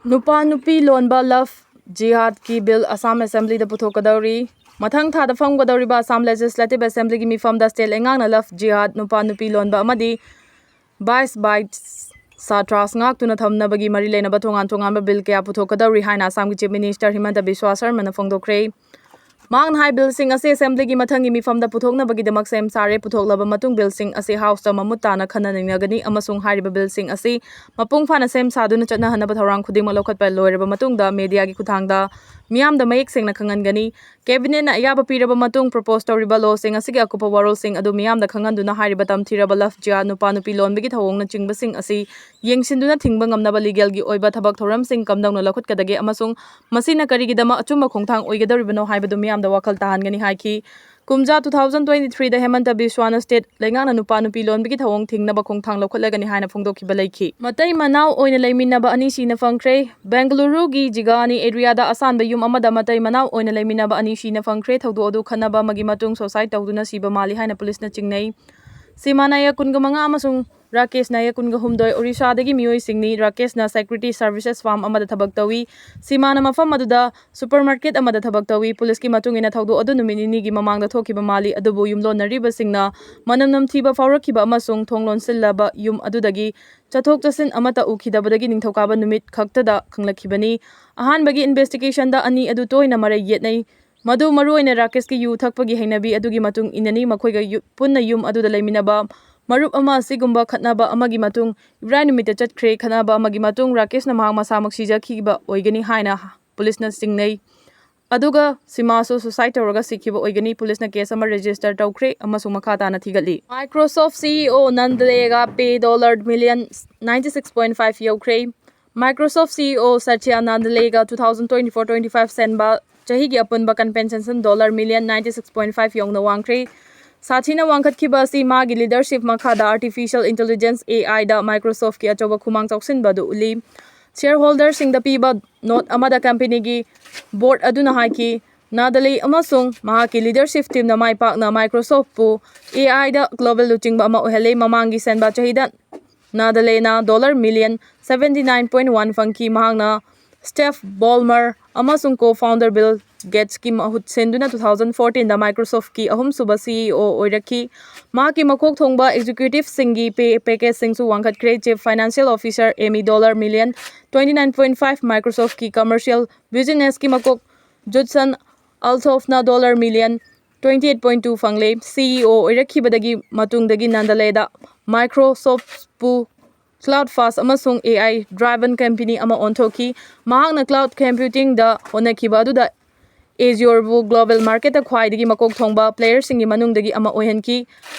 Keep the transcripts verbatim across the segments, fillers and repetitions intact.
ꯅꯨꯄꯥ ꯅꯨꯄꯤ ꯂꯣꯟꯕ ꯂꯚ ꯖꯤꯍꯥꯗꯀꯤ ꯕꯤꯜ ꯑꯁꯥꯝ ꯑꯦꯁꯦꯝꯕ꯭ꯂꯤꯗ ꯄꯨꯊꯣꯛꯀꯗꯧꯔꯤ꯫ ꯃꯊꯪ ꯊꯥꯗ ꯐꯝꯒꯗꯧꯔꯤꯕ ꯑꯁꯥꯝ ꯂꯦꯖꯤꯁꯂꯦꯇꯤꯚ ꯑꯦꯁꯦꯝꯕ꯭ꯂꯤꯒꯤ ꯃꯤꯐꯝꯗ ꯁ꯭ꯇꯦꯠ ꯂꯩꯉꯥꯛꯅ ꯂꯚ ꯖꯤꯍꯥꯗ, ꯅꯨꯄꯥ ꯅꯨꯄꯤ ꯂꯣꯟꯕ ꯑꯃꯗꯤ ꯕꯥꯏꯁ ꯕꯥꯏꯁ ꯁꯥꯇ꯭ꯔꯥꯁ ꯉꯥꯛꯇꯨꯅ ꯊꯝꯅꯕꯒꯤ ꯃꯔꯤ ꯂꯩꯅꯕ ꯇꯣꯉꯥꯟ ꯇꯣꯉꯥꯟꯕ ꯕꯤꯜ ꯀꯌꯥ ꯄꯨꯊꯣꯛꯀꯗꯧꯔꯤ ꯍꯥꯏꯅ ꯑꯁꯥꯝꯒꯤ ꯆꯤꯐ ꯃꯤꯅꯤꯁꯇꯔ ꯍꯤꯃꯟꯇ ꯕꯤꯁ꯭ꯋꯥ ꯁꯔꯃꯅ ꯐꯣꯡꯗꯣꯛꯈ꯭ꯔꯦ꯫ ꯃꯍꯥꯛꯅ ꯍꯥꯏ, ꯕꯤꯜꯁꯤꯡ ꯑꯁꯤ ꯑꯦꯁꯦꯝꯕ꯭ꯂꯤꯒꯤ ꯃꯊꯪꯒꯤ ꯃꯤꯐꯝꯗ ꯄꯨꯊꯣꯛꯅꯕꯒꯤꯗꯃꯛ ꯁꯦꯝ ꯁꯥꯔꯦ꯫ ꯄꯨꯊꯣꯛꯂꯕ ꯃꯇꯨꯡ ꯕꯤꯜꯁꯤꯡ ꯑꯁꯤ ꯍꯥꯎꯁꯇ ꯃꯃꯨꯠ ꯇꯥꯅ ꯈꯟꯅ ꯅꯩꯅꯒꯅꯤ ꯑꯃꯁꯨꯡ ꯍꯥꯏꯔꯤꯕ ꯕꯤꯜꯁꯤꯡ ꯑꯁꯤ ꯃꯄꯨꯡ ꯐꯥꯅ ꯁꯦꯝ ꯁꯥꯗꯨꯅ ꯆꯠꯅꯍꯟꯅꯕ ꯊꯧꯔꯥꯡ ꯈꯨꯗꯤꯡꯃꯛ ꯂꯧꯈꯠꯄ ꯂꯣꯏꯔꯕ ꯃꯇꯨꯡꯗ ꯃꯦꯗꯤꯌꯥꯒꯤ ꯈꯨꯠꯊꯥꯡꯗ ꯃꯤꯌꯥꯝꯗ ꯃꯌꯦꯛ ꯁꯦꯡꯅ ꯈꯪꯍꯟꯒꯅꯤ꯫ ꯀꯦꯕꯤꯅꯦꯠꯅ ꯑꯌꯥꯕ ꯄꯤꯔꯕ ꯃꯇꯨꯡ ꯄ꯭ꯔꯣꯄꯣꯖ ꯇꯧꯔꯤꯕ ꯂꯣꯁꯤꯡ ꯑꯁꯤꯒꯤ ꯑꯀꯨꯞꯄ ꯋꯥꯔꯣꯜꯁꯤꯡ ꯑꯗꯨ ꯃꯤꯌꯥꯝꯗ ꯈꯪꯍꯟꯗꯨꯅ ꯍꯥꯏꯔꯤꯕ ꯇꯝꯊꯤꯔꯕ ꯂꯚ ꯖꯤꯍꯥꯗ, ꯅꯨꯄꯥ ꯅꯨꯄꯤ ꯂꯣꯟꯕꯒꯤ ꯊꯧꯑꯣꯡꯅꯆꯤꯡꯕꯁꯤꯡ ꯑꯁꯤ ꯌꯦꯡꯁꯤꯟꯗꯨꯅ ꯊꯤꯡꯕ ꯉꯝꯅꯕ ꯂꯤꯒꯦꯜꯒꯤ ꯑꯣꯏꯕ ꯊꯕꯛ ꯊꯧꯔꯝꯁꯤꯡ ꯀꯝꯗꯧꯅ ꯂꯧꯈꯠꯀꯗꯒꯦ ꯑꯃꯁꯨꯡ ꯃꯁꯤꯅ ꯀꯔꯤꯒꯤꯗꯃꯛ ꯑꯆꯨꯝꯕ ꯈꯣꯡꯊꯥꯡ ꯑꯣꯏꯒꯗꯧꯔꯤꯕꯅꯣ ꯍꯥꯏꯕꯗꯨ ꯃꯤꯌꯥꯝꯗ ꯋꯥꯈꯜ ꯇꯥꯍꯟꯒꯅꯤ ꯍꯥꯏꯈꯤ꯫ ꯀꯨꯝꯖꯥ two thousand twenty-threeꯗ ꯍꯦꯃꯟꯇ ꯕꯤꯁ꯭ꯋꯥꯅ ꯁ꯭ꯇꯦꯠ ꯂꯩꯉꯥꯛꯅ ꯅꯨꯄꯥ ꯅꯨꯄꯤ ꯂꯣꯟꯕꯒꯤ ꯊꯧꯑꯣꯡ ꯊꯤꯡꯅꯕ ꯈꯣꯡꯊꯥꯡ ꯂꯧꯈꯠꯂꯒꯅꯤ ꯍꯥꯏꯅ ꯐꯣꯡꯗꯣꯛꯈꯤꯕ ꯂꯩꯈꯤ꯫ ꯃꯇꯩ ꯃꯅꯥꯎ ꯑꯣꯏꯅ ꯂꯩꯃꯤꯟꯅꯕ ꯑꯅꯤ ꯁꯤꯅ ꯐꯪꯈ꯭ꯔꯦ꯫ ꯕꯦꯡꯒꯂꯨꯔꯨꯒꯤ ꯖꯤꯒꯥꯅꯤ ꯑꯦꯔꯤꯌꯥꯗ ꯑꯁꯥꯟꯕ ꯌꯨꯝ ꯑꯃꯗ ꯃꯇꯩ ꯃꯅꯥꯎ ꯑꯣꯏꯅ ꯂꯩꯃꯤꯟꯅꯕ ꯑꯅꯤ ꯁꯤꯅ ꯐꯪꯈ꯭ꯔꯦ꯫ ꯊꯧꯗꯣꯛ ꯑꯗꯨ ꯈꯠꯅꯕ ꯑꯃꯒꯤ ꯃꯇꯨꯡ ꯁꯣꯁꯥꯏꯠ ꯇꯧꯗꯨꯅ ꯁꯤꯕ ꯃꯥꯜꯂꯤ ꯍꯥꯏꯅ ꯄꯨꯂꯤꯁꯅ ꯆꯤꯡꯅꯩ꯫ ꯁꯤꯃꯥ ꯅꯥꯌꯛ ꯀꯨꯟꯒ ꯃꯉꯥ ꯑꯃꯁꯨꯡ ꯔꯥꯀꯦꯁ ꯅꯥꯌꯛ ꯀꯨꯟꯒ ꯍꯨꯝꯗꯣꯏ ꯑꯣꯔꯤꯁꯥꯗꯒꯤ ꯃꯤꯑꯣꯏꯁꯤꯡꯅꯤ꯫ ꯔꯥꯀꯦꯁꯅ ꯁꯦꯀ꯭ꯌꯨꯔꯤꯇꯤ ꯁꯔꯚꯤꯁꯦꯁ ꯐꯥꯔꯝ ꯑꯃꯗ ꯊꯕꯛ ꯇꯧꯏ꯫ ꯁꯤꯃꯥꯅ ꯃꯐꯝ ꯑꯗꯨꯗ ꯁꯨꯄꯔꯃꯥꯔꯀꯦꯠ ꯑꯃꯗ ꯊꯕꯛ ꯇꯧꯏ꯫ ꯄꯨꯂꯤꯁꯀꯤ ꯃꯇꯨꯡ ꯏꯟꯅ ꯊꯧꯗꯣꯛ ꯑꯗꯨ ꯅꯨꯃꯤꯠ ꯅꯤꯅꯤꯒꯤ ꯃꯃꯥꯡꯗ ꯊꯣꯛꯈꯤꯕ ꯃꯥꯜꯂꯤ, ꯑꯗꯨꯕꯨ ꯌꯨꯝꯂꯣꯟꯅꯔꯤꯕꯁꯤꯡꯅ ꯃꯅꯝ ꯅꯝꯊꯤꯕ ꯐꯥꯎꯔꯛꯈꯤꯕ ꯑꯃꯁꯨꯡ ꯊꯣꯡ ꯂꯣꯟꯁꯤꯜꯂꯕ ꯌꯨꯝ ꯑꯗꯨꯗꯒꯤ ꯆꯠꯊꯣꯛ ꯆꯠꯁꯤꯟ ꯑꯃꯠꯇ ꯎꯈꯤꯗꯕꯗꯒꯤ ꯅꯤꯡꯊꯧꯀꯥꯕ ꯅꯨꯃꯤꯠ ꯈꯛꯇꯗ ꯈꯪꯂꯛꯈꯤꯕꯅꯤ꯫ ꯑꯍꯥꯟꯕꯒꯤ ꯏꯟꯚꯦꯁꯇꯤꯒꯦꯁꯟꯗ ꯑꯅꯤ ꯑꯗꯨ ꯇꯣꯏꯅ ꯃꯔꯩ ꯌꯦꯠꯅꯩ꯫ ꯃꯗꯨ ꯃꯔꯨꯑꯣꯏꯅ ꯔꯥꯀꯦꯁꯀꯤ ꯌꯨ ꯊꯛꯄꯒꯤ ꯍꯩꯅꯕꯤ ꯑꯗꯨꯒꯤ ꯃꯇꯨꯡ ꯏꯟꯅꯅꯤ꯫ ꯃꯈꯣꯏꯒ ꯌꯨ-, ꯄꯨꯟꯅ ꯌꯨꯝ ꯑꯗꯨꯗ ꯂꯩꯃꯤꯟꯅꯕ ꯃꯔꯨꯞ ꯑꯃ ꯑꯁꯤꯒꯨꯝꯕ ꯈꯠꯅꯕ ꯑꯃꯒꯤ ꯃꯇꯨꯡ ꯏꯔꯥꯏ ꯅꯨꯃꯤꯠꯇ ꯆꯠꯈ꯭ꯔꯦ꯫ ꯈꯠꯅꯕ ꯑꯃꯒꯤ ꯃꯇꯨꯡ ꯔꯥꯀꯦꯁꯅ ꯃꯍꯥꯛ ꯃꯁꯥꯃꯛ ꯁꯤꯖꯈꯤꯕ ꯑꯣꯏꯒꯅꯤ ꯍꯥꯏꯅ ꯄꯨꯂꯤꯁꯅ ꯆꯤꯡꯅꯩ꯫ ꯑꯗꯨꯒ ꯁꯤꯃꯥꯁꯨ ꯁꯨꯁꯥꯏꯗ ꯇꯧꯔꯒ ꯁꯤꯈꯤꯕ ꯑꯣꯏꯒꯅꯤ꯫ ꯄꯨꯂꯤꯁꯅ ꯀꯦꯁ ꯑꯃ ꯔꯦꯖꯤꯁꯇꯔ ꯇꯧꯈ꯭ꯔꯦ ꯑꯃꯁꯨꯡ ꯃꯈꯥ ꯇꯥꯅ ꯊꯤꯒꯠꯂꯤ꯫ Microsoft CEO ꯅꯟꯗꯂꯦꯒ pay dollar million ninety six point five ꯌꯧꯈ꯭ꯔꯦ꯫ Microsoft CEO ꯁꯥꯇ꯭ꯌꯥ ꯅꯥꯗꯂꯦꯒ two thousand twenty-four twenty-five ꯁꯦꯟꯕ ꯆꯍꯤꯒꯤ ꯑꯄꯨꯟꯕ compensation dollar million ninety six point five ꯌꯧꯅ ꯋꯥꯡꯈ꯭ꯔꯦ꯫ ꯁꯥꯊꯤꯅ ꯋꯥꯡꯈꯠꯈꯤꯕ ꯑꯁꯤ ꯃꯥꯒꯤ ꯂꯤꯗꯔꯁꯤꯞ ꯃꯈꯥꯗ ꯑꯥꯔꯇꯤꯐꯤꯁꯤꯌꯦꯜ ꯏꯟꯇꯦꯂꯤꯖꯦꯟꯁ, AI ꯗ Microsoft ꯀꯤ ꯑꯆꯧꯕ ꯈꯨꯃꯥꯡ ꯆꯥꯎꯁꯤꯟꯕ ꯑꯗꯨ ꯎꯠꯂꯤ꯫ ꯁꯤꯌꯔꯍꯣꯜꯗꯔꯁꯤꯡꯗ ꯄꯤꯕ ꯅꯣꯠ ꯑꯃꯗ ꯀꯝꯄꯦꯅꯤꯒꯤ ꯕꯣꯔꯗ ꯑꯗꯨꯅ ꯍꯥꯏꯈꯤ, ꯅꯥꯗꯂꯤ ꯑꯃꯁꯨꯡ ꯃꯍꯥꯛꯀꯤ ꯂꯤꯗꯔꯁꯤꯞ ꯇꯤꯝꯅ ꯃꯥꯏ ꯄꯥꯛꯅ Microsoft ꯄꯨ AI ꯗ ꯒ꯭ꯂꯣꯕꯦꯜ ꯂꯨꯆꯤꯡꯕ ꯑꯃ ꯑꯣꯏꯍꯜꯂꯦ꯫ ꯃꯃꯥꯡꯒꯤ ꯁꯦꯟꯕ ꯆꯍꯤꯗ ꯅꯥꯗꯂꯦꯅ dollar million seventy nine point one ꯐꯪꯈꯤ꯫ ꯃꯍꯥꯛꯅ Steve Ballmer ꯑꯃꯁꯨꯡ co-founder Bill Gatesꯀꯤ ꯃꯍꯨꯠ ꯁꯤꯟꯗꯨꯅ two thousand fourteenꯗ Microsoftꯀꯤ ꯑꯍꯨꯝꯁꯨꯕ CEO ꯑꯣꯏꯔꯛꯈꯤ꯫ ꯃꯍꯥꯛꯀꯤ ꯃꯀꯣꯛ ꯊꯣꯡꯕ executiveꯁꯤꯡꯒꯤ pay packageꯁꯤꯡꯁꯨ ꯋꯥꯡꯈꯠꯈ꯭ꯔꯦ꯫ Chief Financial Officer Amy dollar million twenty nine point five, Microsoftꯀꯤ commercial businessꯀꯤ ꯃꯀꯣꯛ Judson Althofeꯅ dollar million twenty eight point two ꯐꯪꯂꯦ꯫ CEO ꯑꯣꯏꯔꯛꯈꯤꯕꯗꯒꯤ ꯃꯇꯨꯡꯗꯒꯤ ꯅꯥꯗꯂꯦꯗ Microsoftꯄꯨ cloud first ꯑꯃꯁꯨꯡ AI driven company ꯑꯃ ꯑꯣꯟꯊꯣꯛꯈꯤ꯫ ꯃꯍꯥꯛꯅ cloud computingꯗ ꯍꯣꯠꯅꯈꯤꯕ ꯑꯗꯨꯗ Azureꯕꯨ global marketꯇ ꯈ꯭ꯋꯥꯏꯗꯒꯤ ꯃꯀꯣꯛ ꯊꯣꯡꯕ playerꯁꯤꯡꯒꯤ ꯃꯅꯨꯡꯗꯒꯤ ꯑꯃ ꯑꯣꯏꯍꯟꯈꯤ꯫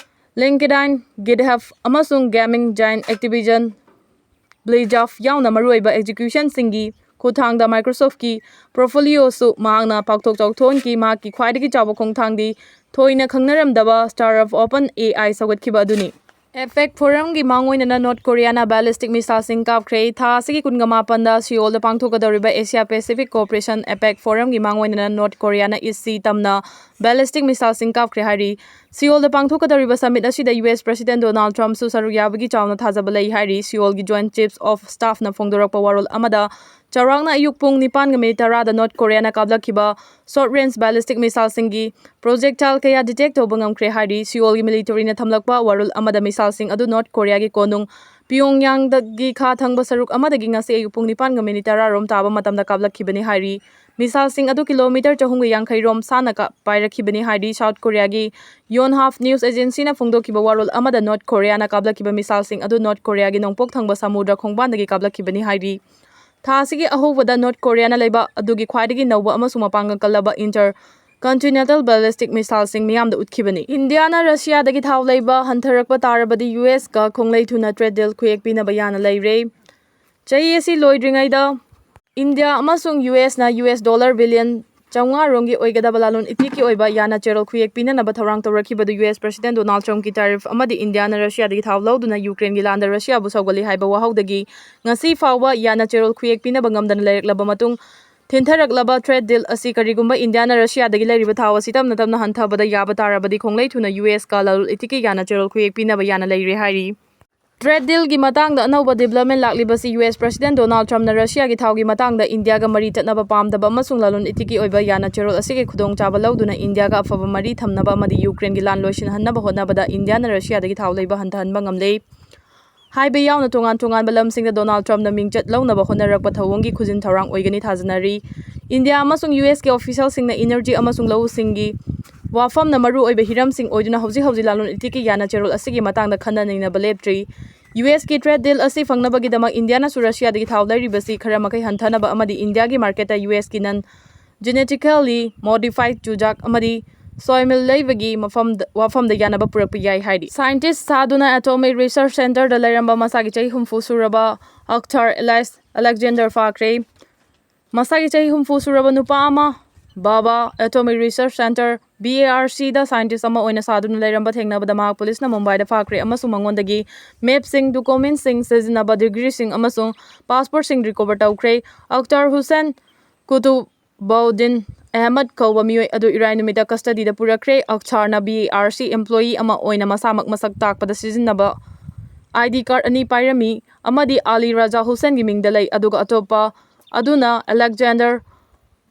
LinkedIn, GitHub ꯑꯃꯁꯨꯡ gaming giant Activision Blizzard ꯌꯥꯎꯅ ꯃꯔꯨꯑꯣꯏꯕ acquisitionꯁꯤꯡꯒꯤ ꯈꯨꯠꯊꯥꯡꯗ Microsoftꯀꯤ portfolioꯁꯨ ꯃꯍꯥꯛꯅ ꯄꯥꯛꯊꯣꯛ ꯆꯥꯎꯊꯣꯛꯍꯟꯈꯤ꯫ ꯃꯍꯥꯛꯀꯤ ꯈ꯭ꯋꯥꯏꯗꯒꯤ ꯆꯥꯎꯕ ꯈꯣꯡꯊꯥꯡꯗꯤ ꯊꯣꯏꯅ ꯈꯪꯅꯔꯝꯗꯕ startup OpenAI ꯁꯧꯒꯠꯈꯤꯕ ꯑꯗꯨꯅꯤ꯫ APEC forumꯒꯤ ꯃꯥꯡꯑꯣꯏꯅꯅ North Koreaꯅ ballistic missileꯁꯤꯡ ꯀꯥꯞꯈ꯭ꯔꯦ꯫ ꯊꯥ ꯑꯁꯤꯒꯤ ꯀꯨꯟꯒ ꯃꯥꯄꯟꯗ Seoulꯗ ꯄꯥꯡꯊꯣꯛꯀꯗꯧꯔꯤꯕ Asia Pacific Cooperation APEC forumꯒꯤ ꯃꯥꯡꯑꯣꯏꯅꯅ North Koreaꯅ East Sea ꯇꯝꯅ ballistic missileꯁꯤꯡ ꯀꯥꯞꯈ꯭ꯔꯦ ꯍꯥꯏꯔꯤ꯫ Seoulꯗ ꯄꯥꯡꯊꯣꯛꯀꯗꯧꯔꯤꯕ summit ꯑꯁꯤꯗ US President Donald Trumpꯁꯨ ꯁꯔꯨꯛ ꯌꯥꯕꯒꯤ ꯆꯥꯎꯅ ꯊꯥꯖꯕ ꯂꯩ ꯍꯥꯏꯔꯤ꯫ Seoulꯒꯤ Joint Chiefs of Staffꯅ ꯐꯣꯡꯗꯣꯔꯛꯄ ꯋꯥꯔꯣꯜ ꯑꯃꯗ ꯆꯥꯎꯔꯥꯛꯅ ꯑꯌꯨꯛ ꯄꯨꯡ ꯅꯤꯄꯥꯟꯒ minute ꯇꯔꯥꯗ North Koreaꯅ ꯀꯥꯞꯂꯛꯈꯤꯕ short range ballistic missileꯁꯤꯡꯒꯤ projectile ꯀꯌꯥ detect ꯇꯧꯕ ꯉꯝꯈ꯭ꯔꯦ ꯍꯥꯏꯔꯤ꯫ Seoulꯒꯤ militaryꯅ ꯊꯝꯂꯛꯄ ꯋꯥꯔꯣꯜ ꯑꯃꯗ missileꯁꯤꯡ ꯑꯗꯨ North Koreaꯒꯤ ꯀꯣꯅꯨꯡ Pyongyangꯗꯒꯤ ꯈꯥ ꯊꯪꯕ ꯁꯔꯨꯛ ꯑꯃꯗꯒꯤ ꯉꯁꯤ ꯑꯌꯨꯛ ꯄꯨꯡ ꯅꯤꯄꯥꯟꯒ minute ꯇꯔꯥ ꯔꯣꯝ ꯇꯥꯕ ꯃꯇꯝꯗ ꯀꯥꯞꯂꯛꯈꯤꯕꯅꯤ ꯍꯥꯏꯔꯤ꯫ Missileꯁꯤꯡ ꯑꯗꯨ kilometre ꯆꯍꯨꯝꯒ ꯌꯥꯡꯈꯩ ꯔꯣꯝ ꯁꯥꯡꯅ ꯀꯥꯞ-, ꯄꯥꯏꯔꯛꯈꯤꯕꯅꯤ ꯍꯥꯏꯔꯤ꯫ South Koreaꯒꯤ Yonhap News Agencyꯅ ꯐꯣꯡꯗꯣꯛꯈꯤꯕ ꯋꯥꯔꯣꯜ ꯑꯃꯗ North Koreaꯅ ꯀꯥꯞꯂꯛꯈꯤꯕ missileꯁꯤꯡ ꯑꯗꯨ North Koreaꯒꯤ ꯅꯣꯡꯄꯣꯛ ꯊꯪꯕ ꯁꯃꯨꯗ꯭ꯔ ꯈꯣꯡꯕꯥꯟꯗꯒꯤ ꯀꯥꯞꯂꯛꯈꯤꯕꯅꯤ ꯍꯥꯏꯔꯤ꯫ ꯊꯥ ꯑꯁꯤꯒꯤ ꯑꯍꯧꯕꯗ North Koreaꯅ ꯂꯩꯕꯥꯛ ꯑꯗꯨꯒꯤ ꯈ꯭ꯋꯥꯏꯗꯒꯤ ꯅꯧꯕ ꯑꯃꯁꯨꯡ ꯃꯄꯥꯡꯒꯜ ꯀꯜꯂꯕ intercontinental ballistic missileꯁꯤꯡ ꯃꯤꯌꯥꯝꯗ ꯎꯠꯈꯤꯕꯅꯤ꯫ ꯏꯟꯗꯤꯌꯥꯅ ꯔꯁꯤꯌꯥꯗꯒꯤ ꯊꯥꯎ ꯂꯩꯕ ꯍꯟꯊꯔꯛꯄ ꯇꯥꯔꯕꯗꯤ USꯀ ꯈꯣꯡꯂꯩ ꯊꯨꯅ trade deal ꯈꯨꯌꯦꯛ ꯄꯤꯅꯕ ꯌꯥꯅ ꯂꯩꯔꯦ꯫ ꯆꯍꯤ ꯑꯁꯤ ꯂꯣꯏꯗ꯭ꯔꯤꯉꯩꯗ ꯏꯟꯗꯤꯌꯥ ꯑꯃꯁꯨꯡ USꯅ US dollar billion ꯆꯥꯝꯃꯉꯥ ꯔꯣꯝꯒꯤ ꯑꯣꯏꯒꯗꯕ ꯂꯂꯣꯟ ꯏꯇꯤꯛꯀꯤ ꯑꯣꯏꯕ ꯌꯥꯅ ꯆꯦꯔꯣꯜ ꯈꯨꯌꯦꯛ ꯄꯤꯅꯅꯕ ꯊꯧꯔꯥꯡ ꯇꯧꯔꯛꯈꯤꯕꯗꯨ US President Donald Trumpꯀꯤ tariff ꯑꯃꯗꯤ ꯏꯟꯗꯤꯌꯥꯅ ꯔꯁꯤꯌꯥꯗꯒꯤ ꯊꯥꯎ ꯂꯧꯗꯨꯅ ꯌꯨꯀ꯭ꯔꯦꯟꯒꯤ ꯂꯥꯟꯗ ꯔꯁꯤꯌꯥꯕꯨ ꯁꯧꯒꯠꯂꯤ ꯍꯥꯏꯕ ꯋꯥꯍꯧꯗꯒꯤ ꯉꯁꯤ ꯐꯥꯎꯕ ꯌꯥꯅ ꯆꯦꯔꯣꯜ ꯈꯨꯌꯦꯛ ꯄꯤꯅꯕ ꯉꯝꯗꯅ ꯂꯩꯔꯛꯂꯕ ꯃꯇꯨꯡ ꯊꯤꯟꯊꯔꯛꯂꯕ trade deal ꯑꯁꯤ ꯀꯔꯤꯒꯨꯝꯕ ꯏꯟꯗꯤꯌꯥꯅ ꯔꯁꯤꯌꯥꯗꯒꯤ ꯂꯩꯔꯤꯕ ꯊꯥꯎ ꯑꯁꯤ ꯇꯞꯅ ꯇꯞꯅ ꯍꯟꯊꯕꯗ ꯌꯥꯕ ꯇꯥꯔꯕꯗꯤ ꯈꯣꯡꯂꯩ ꯊꯨꯅ USꯀ ꯂꯂꯣꯟ ꯏꯇꯤꯛꯀꯤ ꯌꯥꯅ ꯆꯦꯔꯣꯜ ꯈꯨꯌꯦꯛ ꯄꯤꯅꯕ ꯌꯥꯅ ꯂꯩꯔꯦ ꯍꯥꯏꯔꯤ꯫ Trade dealꯒꯤ ꯃꯇꯥꯡꯗ ꯑꯅꯧꯕ development ꯂꯥꯛꯂꯤꯕꯁꯤ ꯌꯨ ꯑꯦꯁ President Donald Trumpꯅ ꯔꯁꯤꯌꯥꯒꯤ ꯊꯥꯎꯒꯤ ꯃꯇꯥꯡꯗ ꯏꯟꯗꯤꯌꯥꯒ ꯃꯔꯤ ꯇꯠꯅꯕ ꯄꯥꯝꯗꯕ ꯑꯃꯁꯨꯡ ꯂꯂꯣꯟ ꯏꯇꯤꯛꯀꯤ ꯑꯣꯏꯕ ꯌꯥꯅ ꯆꯦꯔꯣꯜ ꯑꯁꯤꯒꯤ ꯈꯨꯗꯣꯡꯆꯥꯕ ꯂꯧꯗꯨꯅ ꯏꯟꯗꯤꯌꯥꯒ ꯑꯐꯕ ꯃꯔꯤ ꯊꯝꯅꯕ ꯑꯃꯗꯤ ꯌꯨꯀ꯭ꯔꯦꯟꯒꯤ ꯂꯥꯟ ꯂꯣꯏꯁꯤꯟꯍꯟꯅꯕ ꯍꯣꯠꯅꯕꯗ ꯏꯟꯗꯤꯌꯥꯅ ꯔꯁꯤꯌꯥꯗꯒꯤ ꯊꯥꯎ ꯂꯩꯕ ꯍꯟꯊꯍꯟꯕ ꯉꯝꯂꯦ ꯍꯥꯏꯕ ꯌꯥꯎꯅ ꯇꯣꯉꯥꯟ ꯇꯣꯉꯥꯟꯕ ꯂꯝꯁꯤꯡꯗ ꯗꯣꯅꯥꯜꯗ ꯇ꯭ꯔꯝꯞꯅ ꯃꯤꯡꯆꯠ ꯂꯧꯅꯕ ꯍꯣꯠꯅꯔꯛꯄ ꯊꯧꯑꯣꯡꯒꯤ ꯈꯨꯖꯤꯟ ꯊꯧꯔꯥꯡ ꯑꯣꯏꯒꯅꯤ ꯊꯥꯖꯅꯔꯤ꯫ ꯏꯟꯗꯤꯌꯥ ꯑꯃꯁꯨꯡ ꯌꯨ ꯑꯦꯁꯀꯤ ꯑꯣꯐꯤꯁꯤꯌꯦꯜꯁꯤꯡꯅ ꯏꯅꯔꯖꯤ ꯑꯃꯁꯨꯡ ꯂꯧꯎ ꯁꯤꯡꯒꯤ ꯋꯥꯐꯝꯅ ꯃꯔꯨ ꯑꯣꯏꯕ ꯍꯤꯔꯝꯁꯤꯡ ꯑꯣꯏꯗꯨꯅ ꯍꯧꯖꯤꯛ ꯍꯧꯖꯤꯛ ꯂꯂꯣꯟ ꯏꯇꯤꯛꯀꯤ ꯌꯥꯅ ꯆꯦꯔꯣꯜ ꯑꯁꯤꯒꯤ ꯃꯇꯥꯡꯗ ꯈꯟꯅ ꯅꯩꯅꯕ ꯂꯦꯞꯇ꯭ꯔꯤ꯫ ꯌꯨ ꯑꯦꯁꯀꯤ trade deal ꯑꯁꯤ ꯐꯪꯅꯕꯒꯤꯗꯃꯛ ꯏꯟꯗꯤꯌꯥꯅꯁꯨ ꯔꯁꯤꯌꯥꯗꯒꯤ ꯊꯥꯎ ꯂꯩꯔꯤꯕꯁꯤ ꯈꯔ ꯃꯈꯩ ꯍꯟꯊꯅꯕ ꯑꯃꯗꯤ ꯏꯟꯗꯤꯌꯥꯒꯤ ꯃꯥꯔꯀꯦꯠꯇ ꯌꯨ ꯑꯦꯁꯀꯤ non genetically modified ꯆꯨꯖꯥꯛ ꯑꯃꯗꯤ soy meal ꯂꯩꯕꯒꯤ ꯃꯐꯝꯗ, ꯋꯥꯐꯝꯗ ꯌꯥꯅꯕ ꯄꯨꯔꯛꯄ ꯌꯥꯏ ꯍꯥꯏꯔꯤ꯫ Scientist ꯁꯥꯗꯨꯅ Atomic Research Centreꯗ ꯂꯩꯔꯝꯕ ꯃꯁꯥꯒꯤ ꯆꯍꯤ ꯍꯨꯝꯐꯨ ꯁꯨꯔꯕ ꯑꯛꯊꯔ ꯑꯦꯂꯥꯏꯁ ꯑꯂꯦꯛꯖꯦꯟꯗꯔ ꯐꯥꯈ꯭ꯔꯦ꯫ ꯃꯁꯥꯒꯤ ꯆꯍꯤ ꯍꯨꯝꯐꯨ ꯁꯨꯔꯕ ꯅꯨꯄꯥ ꯑꯃ ꯕꯥꯕꯥ Atomic Research Centre, B A R Cꯗ scientist ꯑꯃ ꯑꯣꯏꯅ ꯁꯥꯗꯨꯅ ꯂꯩꯔꯝꯕ ꯊꯦꯡꯅꯕꯗ ꯃꯍꯥꯛ ꯄꯨꯂꯤꯁꯅ ꯃꯨꯝꯕꯥꯏꯗ ꯐꯥꯈ꯭ꯔꯦ ꯑꯃꯁꯨꯡ ꯃꯉꯣꯟꯗꯒꯤ mapꯁꯤꯡ, documentꯁꯤꯡ ꯁꯤꯖꯤꯟꯅꯕ degreeꯁꯤꯡ ꯑꯃꯁꯨꯡ passportꯁꯤꯡ recover ꯇꯧꯈ꯭ꯔꯦ꯫ ꯑꯛꯇꯔ ꯍꯨꯁꯦꯟ ꯀꯨꯇꯨꯕ ꯕꯧꯗꯤꯟ ꯑꯍꯃꯗ ꯀꯧꯕ ꯃꯤꯑꯣꯏ ꯑꯗꯨ ꯏꯔꯥꯏ ꯅꯨꯃꯤꯠꯇ custodyꯗ ꯄꯨꯔꯛꯈ꯭ꯔꯦ꯫ ꯑꯛꯊꯥꯔꯅ B A R C employee ꯑꯃ ꯑꯣꯏꯅ ꯃꯁꯥꯃꯛ ꯃꯁꯛ ꯇꯥꯛꯄꯗ ꯁꯤꯖꯤꯟꯅꯕ I D card ꯑꯅꯤ ꯄꯥꯏꯔꯝꯃꯤ ꯑꯃꯗꯤ ꯑꯂꯤ ꯔꯥꯖꯥ ꯍꯨꯁꯦꯟꯒꯤ ꯃꯤꯡꯗ ꯂꯩ, ꯑꯗꯨꯒ ꯑꯇꯣꯞꯄ ꯑꯗꯨꯅ ꯑꯂꯦꯛꯖꯦꯟꯗꯔ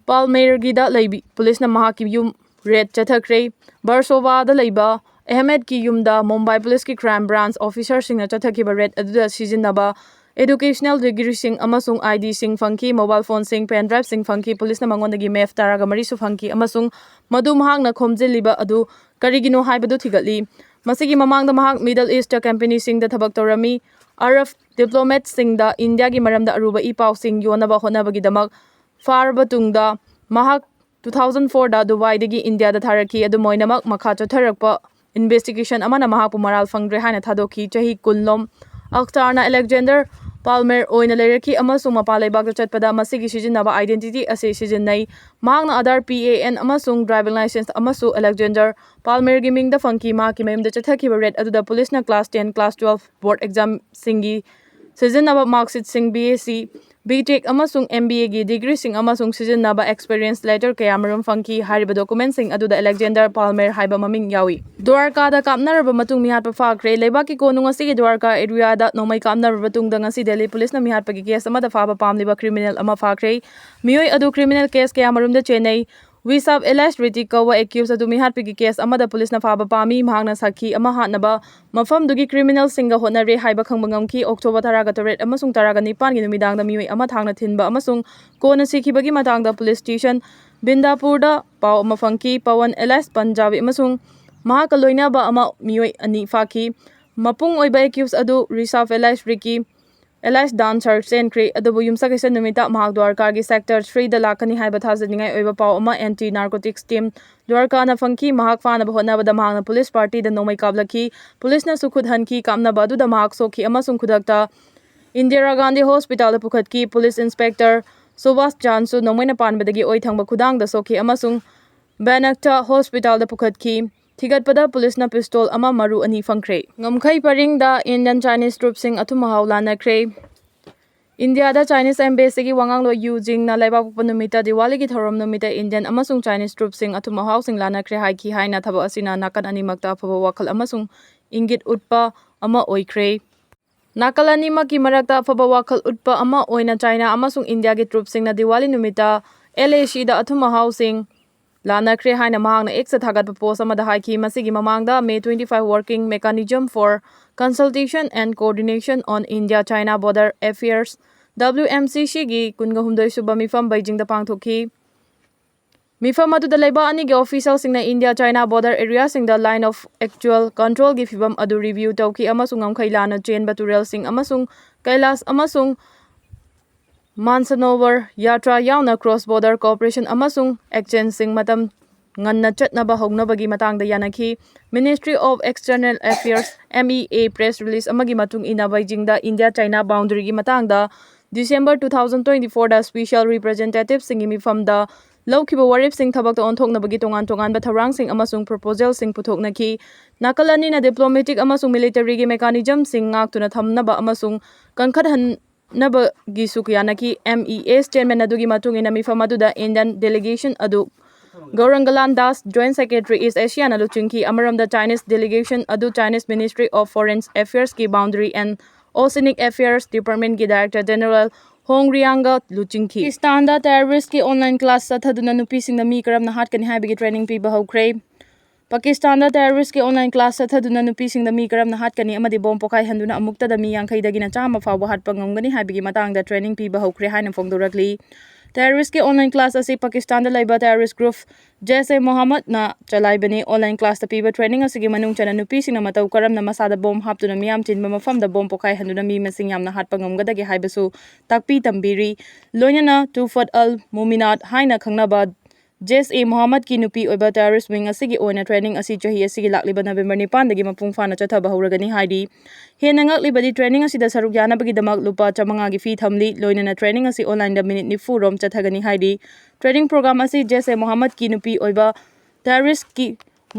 ꯄꯥꯜꯃꯦꯔꯒꯤꯗ ꯂꯩꯕꯤ꯫ ꯄꯨꯂꯤꯁꯅ ꯃꯍꯥꯛꯀꯤ ꯌꯨꯝ raid ꯆꯠꯊꯈ꯭ꯔꯦ꯫ ꯕꯔꯁꯣꯚꯥꯗ ꯂꯩꯕ ꯑꯍꯃꯦꯗꯀꯤ ꯌꯨꯝꯗ ꯃꯨꯝꯕꯥꯏ ꯄꯨꯂꯤꯁꯀꯤ crime branch officerꯁꯤꯡꯅ ꯆꯠꯊꯈꯤꯕ raid ꯑꯗꯨꯗ ꯁꯤꯖꯤꯟꯅꯕ educational degreeꯁꯤꯡ ꯑꯃꯁꯨꯡ IDꯁꯤꯡ ꯐꯪꯈꯤ, mobile phoneꯁꯤꯡ, pen driveꯁꯤꯡ ꯐꯪꯈꯤ꯫ ꯄꯨꯂꯤꯁꯅ ꯃꯉꯣꯟꯗꯒꯤ map ꯇꯔꯥꯒ ꯃꯔꯤꯁꯨ ꯐꯪꯈꯤ ꯑꯃꯁꯨꯡ ꯃꯗꯨ ꯃꯍꯥꯛꯅ ꯈꯣꯝꯖꯤꯜꯂꯤꯕ ꯑꯗꯨ ꯀꯔꯤꯒꯤꯅꯣ ꯍꯥꯏꯕꯗꯨ ꯊꯤꯒꯠꯂꯤ꯫ ꯃꯁꯤꯒꯤ ꯃꯃꯥꯡꯗ ꯃꯍꯥꯛ Middle Eastꯇ companyꯁꯤꯡꯗ ꯊꯕꯛ ꯇꯧꯔꯝꯃꯤ꯫ Arab diplomatꯁꯤꯡꯗ ꯏꯟꯗꯤꯌꯥꯒꯤ ꯃꯔꯝꯗ ꯑꯔꯨꯕ ꯏ ꯄꯥꯎꯁꯤꯡ ꯌꯣꯟꯅꯕ ꯍꯣꯠꯅꯕꯒꯤꯗꯃꯛ ꯐꯥꯔꯕ ꯇꯨꯡꯗ ꯃꯍꯥꯛ two thousand fourꯗ ꯗꯨꯕꯥꯏꯗꯒꯤ ꯏꯟꯗꯤꯌꯥꯗ ꯊꯥꯔꯛꯈꯤ꯫ ꯑꯗꯨꯝ ꯑꯣꯏꯅꯃꯛ, ꯃꯈꯥ ꯆꯠꯊꯔꯛꯄ investigation ꯑꯃꯅ ꯃꯍꯥꯛꯄꯨ ꯃꯔꯥꯜ ꯐꯪꯗ꯭ꯔꯦ ꯍꯥꯏꯅ ꯊꯥꯗꯣꯛꯈꯤ꯫ ꯆꯍꯤ ꯀꯨꯟꯂꯣꯝ ꯑꯛꯇꯥꯔꯅ ꯑꯂꯦꯛꯖꯦꯟꯗꯔ ꯄꯥꯜꯃꯦꯔ ꯑꯣꯏꯅ ꯂꯩꯔꯛꯈꯤ ꯑꯃꯁꯨꯡ ꯃꯄꯥꯟ ꯂꯩꯕꯥꯛꯇ ꯆꯠꯄꯗ ꯃꯁꯤꯒꯤ ꯁꯤꯖꯤꯟꯅꯕ identity ꯑꯁꯤ ꯁꯤꯖꯤꯟꯅꯩ꯫ ꯃꯍꯥꯛꯅ Aadhaar, P A N ꯑꯃꯁꯨꯡ driving licence ꯑꯃꯁꯨ ꯑꯂꯦꯛꯖꯦꯟꯗꯔ ꯄꯥꯜꯃꯦꯔꯒꯤ ꯃꯤꯡꯗ ꯐꯪꯈꯤ꯫ ꯃꯍꯥꯛꯀꯤ ꯃꯌꯨꯝꯗ ꯆꯠꯊꯈꯤꯕ raid ꯑꯗꯨꯗ ꯄꯨꯂꯤꯁꯅ class ten, class twelve board examꯁꯤꯡꯒꯤ ꯁꯤꯖꯤꯟꯅꯕ marksheetꯁꯤꯡ, B S c, B Tech ꯑꯃꯁꯨꯡ M B Aꯒꯤ degreeꯁꯤꯡ ꯑꯃꯁꯨꯡ ꯁꯤꯖꯤꯟꯅꯕ experience letter ꯀꯌꯥꯃꯔꯨꯝ ꯐꯪꯈꯤ꯫ ꯍꯥꯏꯔꯤꯕ documentꯁꯤꯡ ꯑꯗꯨꯗ Alexander Palmer ꯍꯥꯏꯕ ꯃꯃꯤꯡ ꯌꯥꯎꯏ꯫ ꯗ꯭ꯋꯥꯔꯀꯥꯗ ꯀꯥꯞꯅꯔꯕ ꯃꯇꯨꯡ ꯃꯤꯍꯥꯠꯄ ꯐꯥꯈ꯭ꯔꯦ꯫ ꯂꯩꯕꯥꯛꯀꯤ ꯀꯣꯅꯨꯡ ꯑꯁꯤꯒꯤ ꯗ꯭ꯋꯥꯔꯀꯥ areaꯗ ꯅꯣꯡꯃꯩ ꯀꯥꯞꯅꯔꯕ ꯇꯨꯡꯗ ꯉꯁꯤ ꯗꯦꯜꯂꯤ ꯄꯨꯂꯤꯁꯅ ꯃꯤꯍꯥꯠꯄꯒꯤ case ꯑꯃꯗ ꯐꯥꯕ ꯄꯥꯝꯂꯤꯕ criminal ꯑꯃ ꯐꯥꯈ꯭ꯔꯦ꯫ ꯃꯤꯑꯣꯏ ꯑꯗꯨ criminal case ꯀꯌꯥꯃꯔꯨꯝꯗ ꯆꯦꯟꯅꯩ꯫ ꯋꯤꯁꯥꯞ alias ꯔꯤꯇꯤꯛ ꯀꯧꯕ accused ꯑꯗꯨ ꯃꯤꯍꯥꯠꯄꯒꯤ case ꯑꯃꯗ ꯄꯨꯂꯤꯁꯅ ꯐꯥꯕ ꯄꯥꯝꯃꯤ꯫ ꯃꯍꯥꯛꯅ ꯁꯥꯈꯤ ꯑꯃ ꯍꯥꯠꯅꯕ ꯃꯐꯝꯗꯨꯒꯤ criminalꯁꯤꯡꯒ ꯍꯣꯠꯅꯔꯦ ꯍꯥꯏꯕ ꯈꯪꯕ ꯉꯝꯈꯤ꯫ October ꯇꯔꯥꯒ ꯇꯔꯦꯠ ꯑꯃꯁꯨꯡ ꯇꯔꯥꯒ ꯅꯤꯄꯥꯟꯒꯤ ꯅꯨꯃꯤꯗꯥꯡꯗ ꯃꯤꯑꯣꯏ ꯑꯃ ꯊꯥꯡꯅ ꯊꯤꯟꯕ ꯑꯃꯁꯨꯡ ꯀꯣꯟꯅ ꯁꯤꯈꯤꯕꯒꯤ ꯃꯇꯥꯡꯗ police station ꯕꯤꯟꯗꯥꯄꯨꯔꯗ ꯄꯥꯎ ꯑꯃ ꯐꯪꯈꯤ꯫ ꯄꯋꯟ alias ꯄꯟꯖꯥꯕꯤ ꯑꯃꯁꯨꯡ ꯃꯍꯥꯛꯀ ꯂꯣꯏꯅꯕ ꯑꯃ ꯃꯤꯑꯣꯏ ꯑꯅꯤ ꯐꯥꯈꯤ꯫ ꯃꯄꯨꯡ ꯑꯣꯏꯕ accused ꯑꯗꯨ ꯔꯤꯁꯥꯐ alias ꯔꯤꯀꯤ alias ꯗꯥꯟꯁꯔ ꯆꯦꯟꯈ꯭ꯔꯦ, ꯑꯗꯨꯕꯨ ꯌꯨꯝꯁꯀꯩꯁ ꯅꯨꯃꯤꯠꯇ ꯃꯍꯥꯛ ꯗ꯭ꯋꯥꯔꯀꯥꯒꯤ sector threeꯗ ꯂꯥꯛꯀꯅꯤ ꯍꯥꯏꯕ ꯊꯥꯖꯅꯤꯡꯉꯥꯏ ꯑꯣꯏꯕ ꯄꯥꯎ ꯑꯃ anti narcotics team ꯗ꯭ꯋꯥꯔꯀꯥꯅ ꯐꯪꯈꯤ꯫ ꯃꯍꯥꯛ ꯐꯥꯅꯕ ꯍꯣꯠꯅꯕꯗ ꯃꯍꯥꯛꯅ police partyꯗ ꯅꯣꯡꯃꯩ ꯀꯥꯞꯂꯛꯈꯤ꯫ ꯄꯨꯂꯤꯁꯅꯁꯨ ꯈꯨꯠ ꯍꯟꯈꯤ꯫ ꯀꯥꯞꯅꯕ ꯑꯗꯨꯗ ꯃꯍꯥꯛ ꯁꯣꯛꯈꯤ ꯑꯃꯁꯨꯡ ꯈꯨꯗꯛꯇ ꯏꯟꯗꯤꯔꯥ ꯒꯥꯟꯙꯤ ꯍꯣꯁꯄꯤꯇꯥꯜꯗ ꯄꯨꯈꯠꯈꯤ꯫ Police inspector ꯁꯨꯕꯥꯁ ꯖꯥꯟꯁꯨ ꯅꯣꯡꯃꯩꯅ ꯄꯥꯟꯕꯗꯒꯤ ꯑꯣꯏ ꯊꯪꯕ ꯈꯨꯗꯥꯡꯗ ꯁꯣꯛꯈꯤ ꯑꯃꯁꯨꯡ ꯕꯦꯅꯛꯇ ꯍꯣꯁꯄꯤꯇꯥꯜꯗ ꯄꯨꯈꯠꯈꯤ꯫ ꯊꯤꯒꯠꯄꯗ ꯄꯨꯂꯤꯁꯅ pistol ꯑꯃ ꯃꯔꯨ ꯑꯅꯤ ꯐꯪꯈ꯭ꯔꯦ꯫ ꯉꯝꯈꯩ ꯄꯔꯤꯡꯗ Indian Chinese troops ꯁꯤꯡ ꯑꯊꯨꯝ ꯑꯍꯥꯎ ꯂꯥꯟꯅꯈ꯭ꯔꯦ꯫ ꯏꯟꯗꯤꯌꯥꯗ Chinese embassy ꯒꯤ ꯋꯥꯉꯥꯡꯂꯣꯏ ꯌꯨ ꯖꯤꯡꯅ ꯂꯩꯕꯥꯛꯄꯣꯛꯄ ꯅꯨꯃꯤꯠꯇ ꯗꯤꯋꯥꯂꯤꯒꯤ ꯊꯧꯔꯝ ꯅꯨꯃꯤꯠꯇ Indian ꯑꯃꯁꯨꯡ Chinese troops ꯁꯤꯡ ꯑꯊꯨꯝ ꯑꯍꯥꯎꯁꯤꯡ ꯂꯥꯟꯅꯈ꯭ꯔꯦ ꯍꯥꯏꯈꯤ ꯍꯥꯏꯅ ꯊꯕꯛ ꯑꯁꯤꯅ ꯅꯥꯀꯟ ꯑꯅꯤꯃꯛꯇ ꯑꯐꯕ ꯋꯥꯈꯜ ꯑꯃꯁꯨꯡ ꯏꯪꯒꯤꯠ ꯎꯠꯄ ꯑꯃ ꯑꯣꯏꯈ꯭ꯔꯦ꯫ ꯅꯥꯀꯜ ꯑꯅꯤꯃꯛꯀꯤ ꯃꯔꯛꯇ ꯑꯐꯕ ꯋꯥꯈꯜ ꯎꯠꯄ ꯑꯃ ꯑꯣꯏꯅ ꯆꯥꯏꯅꯥ ꯑꯃꯁꯨꯡ ꯏꯟꯗꯤꯌꯥꯒꯤ troops ꯁꯤꯡꯅ ꯗꯤꯋꯥꯂꯤ ꯅꯨꯃꯤꯠꯇ L A C ꯗ ꯑꯊꯨꯝ ꯑꯍꯥꯎꯁꯤꯡ ꯂꯥꯟꯅꯈ꯭ꯔꯦ ꯍꯥꯏꯅ ꯃꯍꯥꯛꯅ X ꯇ ꯊꯥꯒꯠꯄ post ꯑꯃꯗ ꯍꯥꯏꯈꯤ꯫ ꯃꯁꯤꯒꯤ ꯃꯃꯥꯡꯗ May twenty five Working Mechanism for Consultation and Coordination on India China Border Affairs, W M C C ꯒꯤ ꯀꯨꯟꯒ ꯍꯨꯝꯗꯣꯏ ꯁꯨꯕ ꯃꯤꯐꯝ ꯕꯩꯖꯤꯡꯗ ꯄꯥꯡꯊꯣꯛꯈꯤ꯫ ꯃꯤꯐꯝ ꯑꯗꯨꯗ ꯂꯩꯕꯥꯛ ꯑꯅꯤꯒꯤ official ꯁꯤꯡꯅ ꯏꯟꯗꯤꯌꯥ ꯆꯥꯏꯅꯥ border area ꯁꯤꯡꯗ line of actual control ꯒꯤ ꯐꯤꯚꯝ ꯑꯗꯨ review ꯇꯧꯈꯤ ꯑꯃꯁꯨꯡ ꯉꯝꯈꯩ ꯂꯥꯟꯅ ꯆꯦꯟꯕ ꯇꯨꯔꯦꯜꯁꯤꯡ ꯑꯃꯁꯨꯡ ꯀꯩꯂꯥꯁ ꯑꯃꯁꯨꯡ ꯃꯥꯟꯁꯅꯣꯋꯔ ꯌꯥꯇ꯭ꯔꯥ ꯌꯥꯎꯅ cross border cooperation ꯑꯃꯁꯨꯡ exchange ꯁꯤꯡ ꯃꯇꯝ ꯉꯟꯅ ꯆꯠꯅꯕ ꯍꯧꯅꯕꯒꯤ ꯃꯇꯥꯡꯗ ꯌꯥꯅꯈꯤ꯫ Ministry of External Affairs, M E A, press release ꯑꯃꯒꯤ ꯃꯇꯨꯡ ꯏꯟꯅ ꯕꯩꯖꯤꯡꯗ ꯏꯟꯗꯤꯌꯥ ꯆꯥꯏꯅꯥ boundary ꯒꯤ ꯃꯇꯥꯡꯗ December two thousand twenty-fourꯗ special representativeꯁꯤꯡꯒꯤ ꯃꯤꯐꯝꯗ ꯂꯧꯈꯤꯕ ꯋꯥꯔꯦꯞꯁꯤꯡ ꯊꯕꯛꯇ ꯑꯣꯟꯊꯣꯛꯅꯕꯒꯤ ꯇꯣꯉꯥꯟ ꯇꯣꯉꯥꯟꯕ ꯊꯧꯔꯥꯡꯁꯤꯡ ꯑꯃꯁꯨꯡ proposalꯁꯤꯡ ꯄꯨꯊꯣꯛꯅꯈꯤ꯫ ꯅꯥꯀꯜ ꯑꯅꯤꯅ diplomatic ꯑꯃꯁꯨꯡ militaryꯒꯤ mechanismꯁꯤꯡ ꯉꯥꯛꯇꯨꯅ ꯊꯝꯅꯕ ꯑꯃꯁꯨꯡ ꯀꯟꯈꯠꯍꯟꯅꯕꯒꯤꯁꯨ ꯌꯥꯅꯈꯤ꯫ MEAꯁ chairman ꯑꯗꯨꯒꯤ ꯃꯇꯨꯡ ꯏꯟꯅ ꯃꯤꯐꯝ ꯑꯗꯨꯗ Indian delegation ꯑꯗꯨ ꯒꯧꯔꯪꯒꯂꯥꯟ ꯗꯥꯁ, Joint Secretary East Asiaꯅ ꯂꯨꯆꯤꯡꯈꯤ꯫ ꯑꯃꯔꯣꯝꯗ Chinese delegation ꯑꯗꯨ Chinese Ministry of Foreign Affairsꯀꯤ Boundary and Oceanic Affairs Departmentꯀꯤ Director General Hong Riangꯒ ꯂꯨꯆꯤꯡꯈꯤ꯫ ꯄꯥꯀꯤꯁꯇꯥꯟꯗ terroristꯀꯤ online class ꯆꯠꯊꯗꯨꯅ ꯅꯨꯄꯤꯁꯤꯡꯗ ꯃꯤ ꯀꯔꯝꯅ ꯍꯥꯠꯀꯅꯤ ꯍꯥꯏꯕꯒꯤ training ꯄꯤꯕ ꯍꯧꯈ꯭ꯔꯦ꯫ ꯄꯥꯀꯤꯁꯇꯥꯟꯗ terroristꯀꯤ online class ꯆꯠꯊꯗꯨꯅ ꯅꯨꯄꯤꯁꯤꯡꯗ ꯃꯤ ꯀꯔꯝꯅ ꯍꯥꯠꯀꯅꯤ ꯑꯃꯗꯤ bomb ꯄꯣꯈꯥꯏꯍꯟꯗꯨꯅ ꯑꯃꯨꯛꯇꯗ ꯃꯤ ꯌꯥꯡꯈꯩꯗꯒꯤꯅ ꯆꯥꯝꯃ ꯐꯥꯎꯕ ꯍꯥꯠꯄ ꯉꯝꯒꯅꯤ ꯍꯥꯏꯕꯒꯤ ꯃꯇꯥꯡꯗ training ꯄꯤꯕ ꯍꯧꯈ꯭ꯔꯦ ꯍꯥꯏꯅ ꯐꯣꯡꯗꯣꯔꯛꯂꯤ꯫ Terroristꯀꯤ online class ꯑꯁꯤ ꯄꯥꯀꯤꯁꯇꯥꯟꯗ ꯂꯩꯕ terrorist group Jaish-e-Mohammedꯅ ꯆꯂꯥꯏꯕꯅꯤ꯫ Online classꯇ ꯄꯤꯕ training ꯑꯁꯤꯒꯤ ꯃꯅꯨꯡ ꯆꯟꯅ ꯅꯨꯄꯤꯁꯤꯡꯅ ꯃꯇꯧ ꯀꯔꯝꯅ ꯃꯁꯥꯗ bomb ꯍꯥꯞꯇꯨꯅ ꯃꯤꯌꯥꯝ ꯆꯤꯟꯕ ꯃꯐꯝꯗ bomb ꯄꯣꯈꯥꯏꯍꯟꯗꯨꯅ ꯃꯤ ꯃꯁꯤꯡ ꯌꯥꯝꯅ ꯍꯥꯠꯄ ꯉꯝꯒꯗꯒꯦ ꯍꯥꯏꯕꯁꯨ ꯇꯥꯛꯄꯤ ꯇꯝꯕꯤꯔꯤ꯫ ꯂꯣꯏꯅꯅ Tuhfat al-Muminat ꯍꯥꯏꯅ ꯈꯪꯅꯕ Jaish-e-Mohammedꯀꯤ ꯅꯨꯄꯤ ꯑꯣꯏꯕ terrorist wing ꯑꯁꯤꯒꯤ ꯑꯣꯏꯅ training ꯑꯁꯤ ꯆꯍꯤ ꯑꯁꯤꯒꯤ ꯂꯥꯛꯂꯤꯕ November ꯅꯤꯄꯥꯟꯗꯒꯤ ꯃꯄꯨꯡ ꯐꯥꯅ ꯆꯠꯊꯕ ꯍꯧꯔꯒꯅꯤ ꯍꯥꯏꯔꯤ꯫ ꯍꯦꯟꯅ ꯉꯛꯂꯤꯕꯗꯤ training ꯑꯁꯤꯗ ꯁꯔꯨꯛ ꯌꯥꯅꯕꯒꯤꯗꯃꯛ ꯂꯨꯄꯥ ꯆꯥꯃꯉꯥꯒꯤ fee ꯊꯝꯂꯤ꯫ ꯂꯣꯏꯅꯅ training ꯑꯁꯤ onlineꯗ minute ꯅꯤꯐꯨ ꯔꯣꯝ ꯆꯠꯊꯒꯅꯤ ꯍꯥꯏꯔꯤ꯫ Training program ꯑꯁꯤ Jaish-e-Mohammedꯀꯤ ꯅꯨꯄꯤ ꯑꯣꯏꯕ terroristꯀꯤ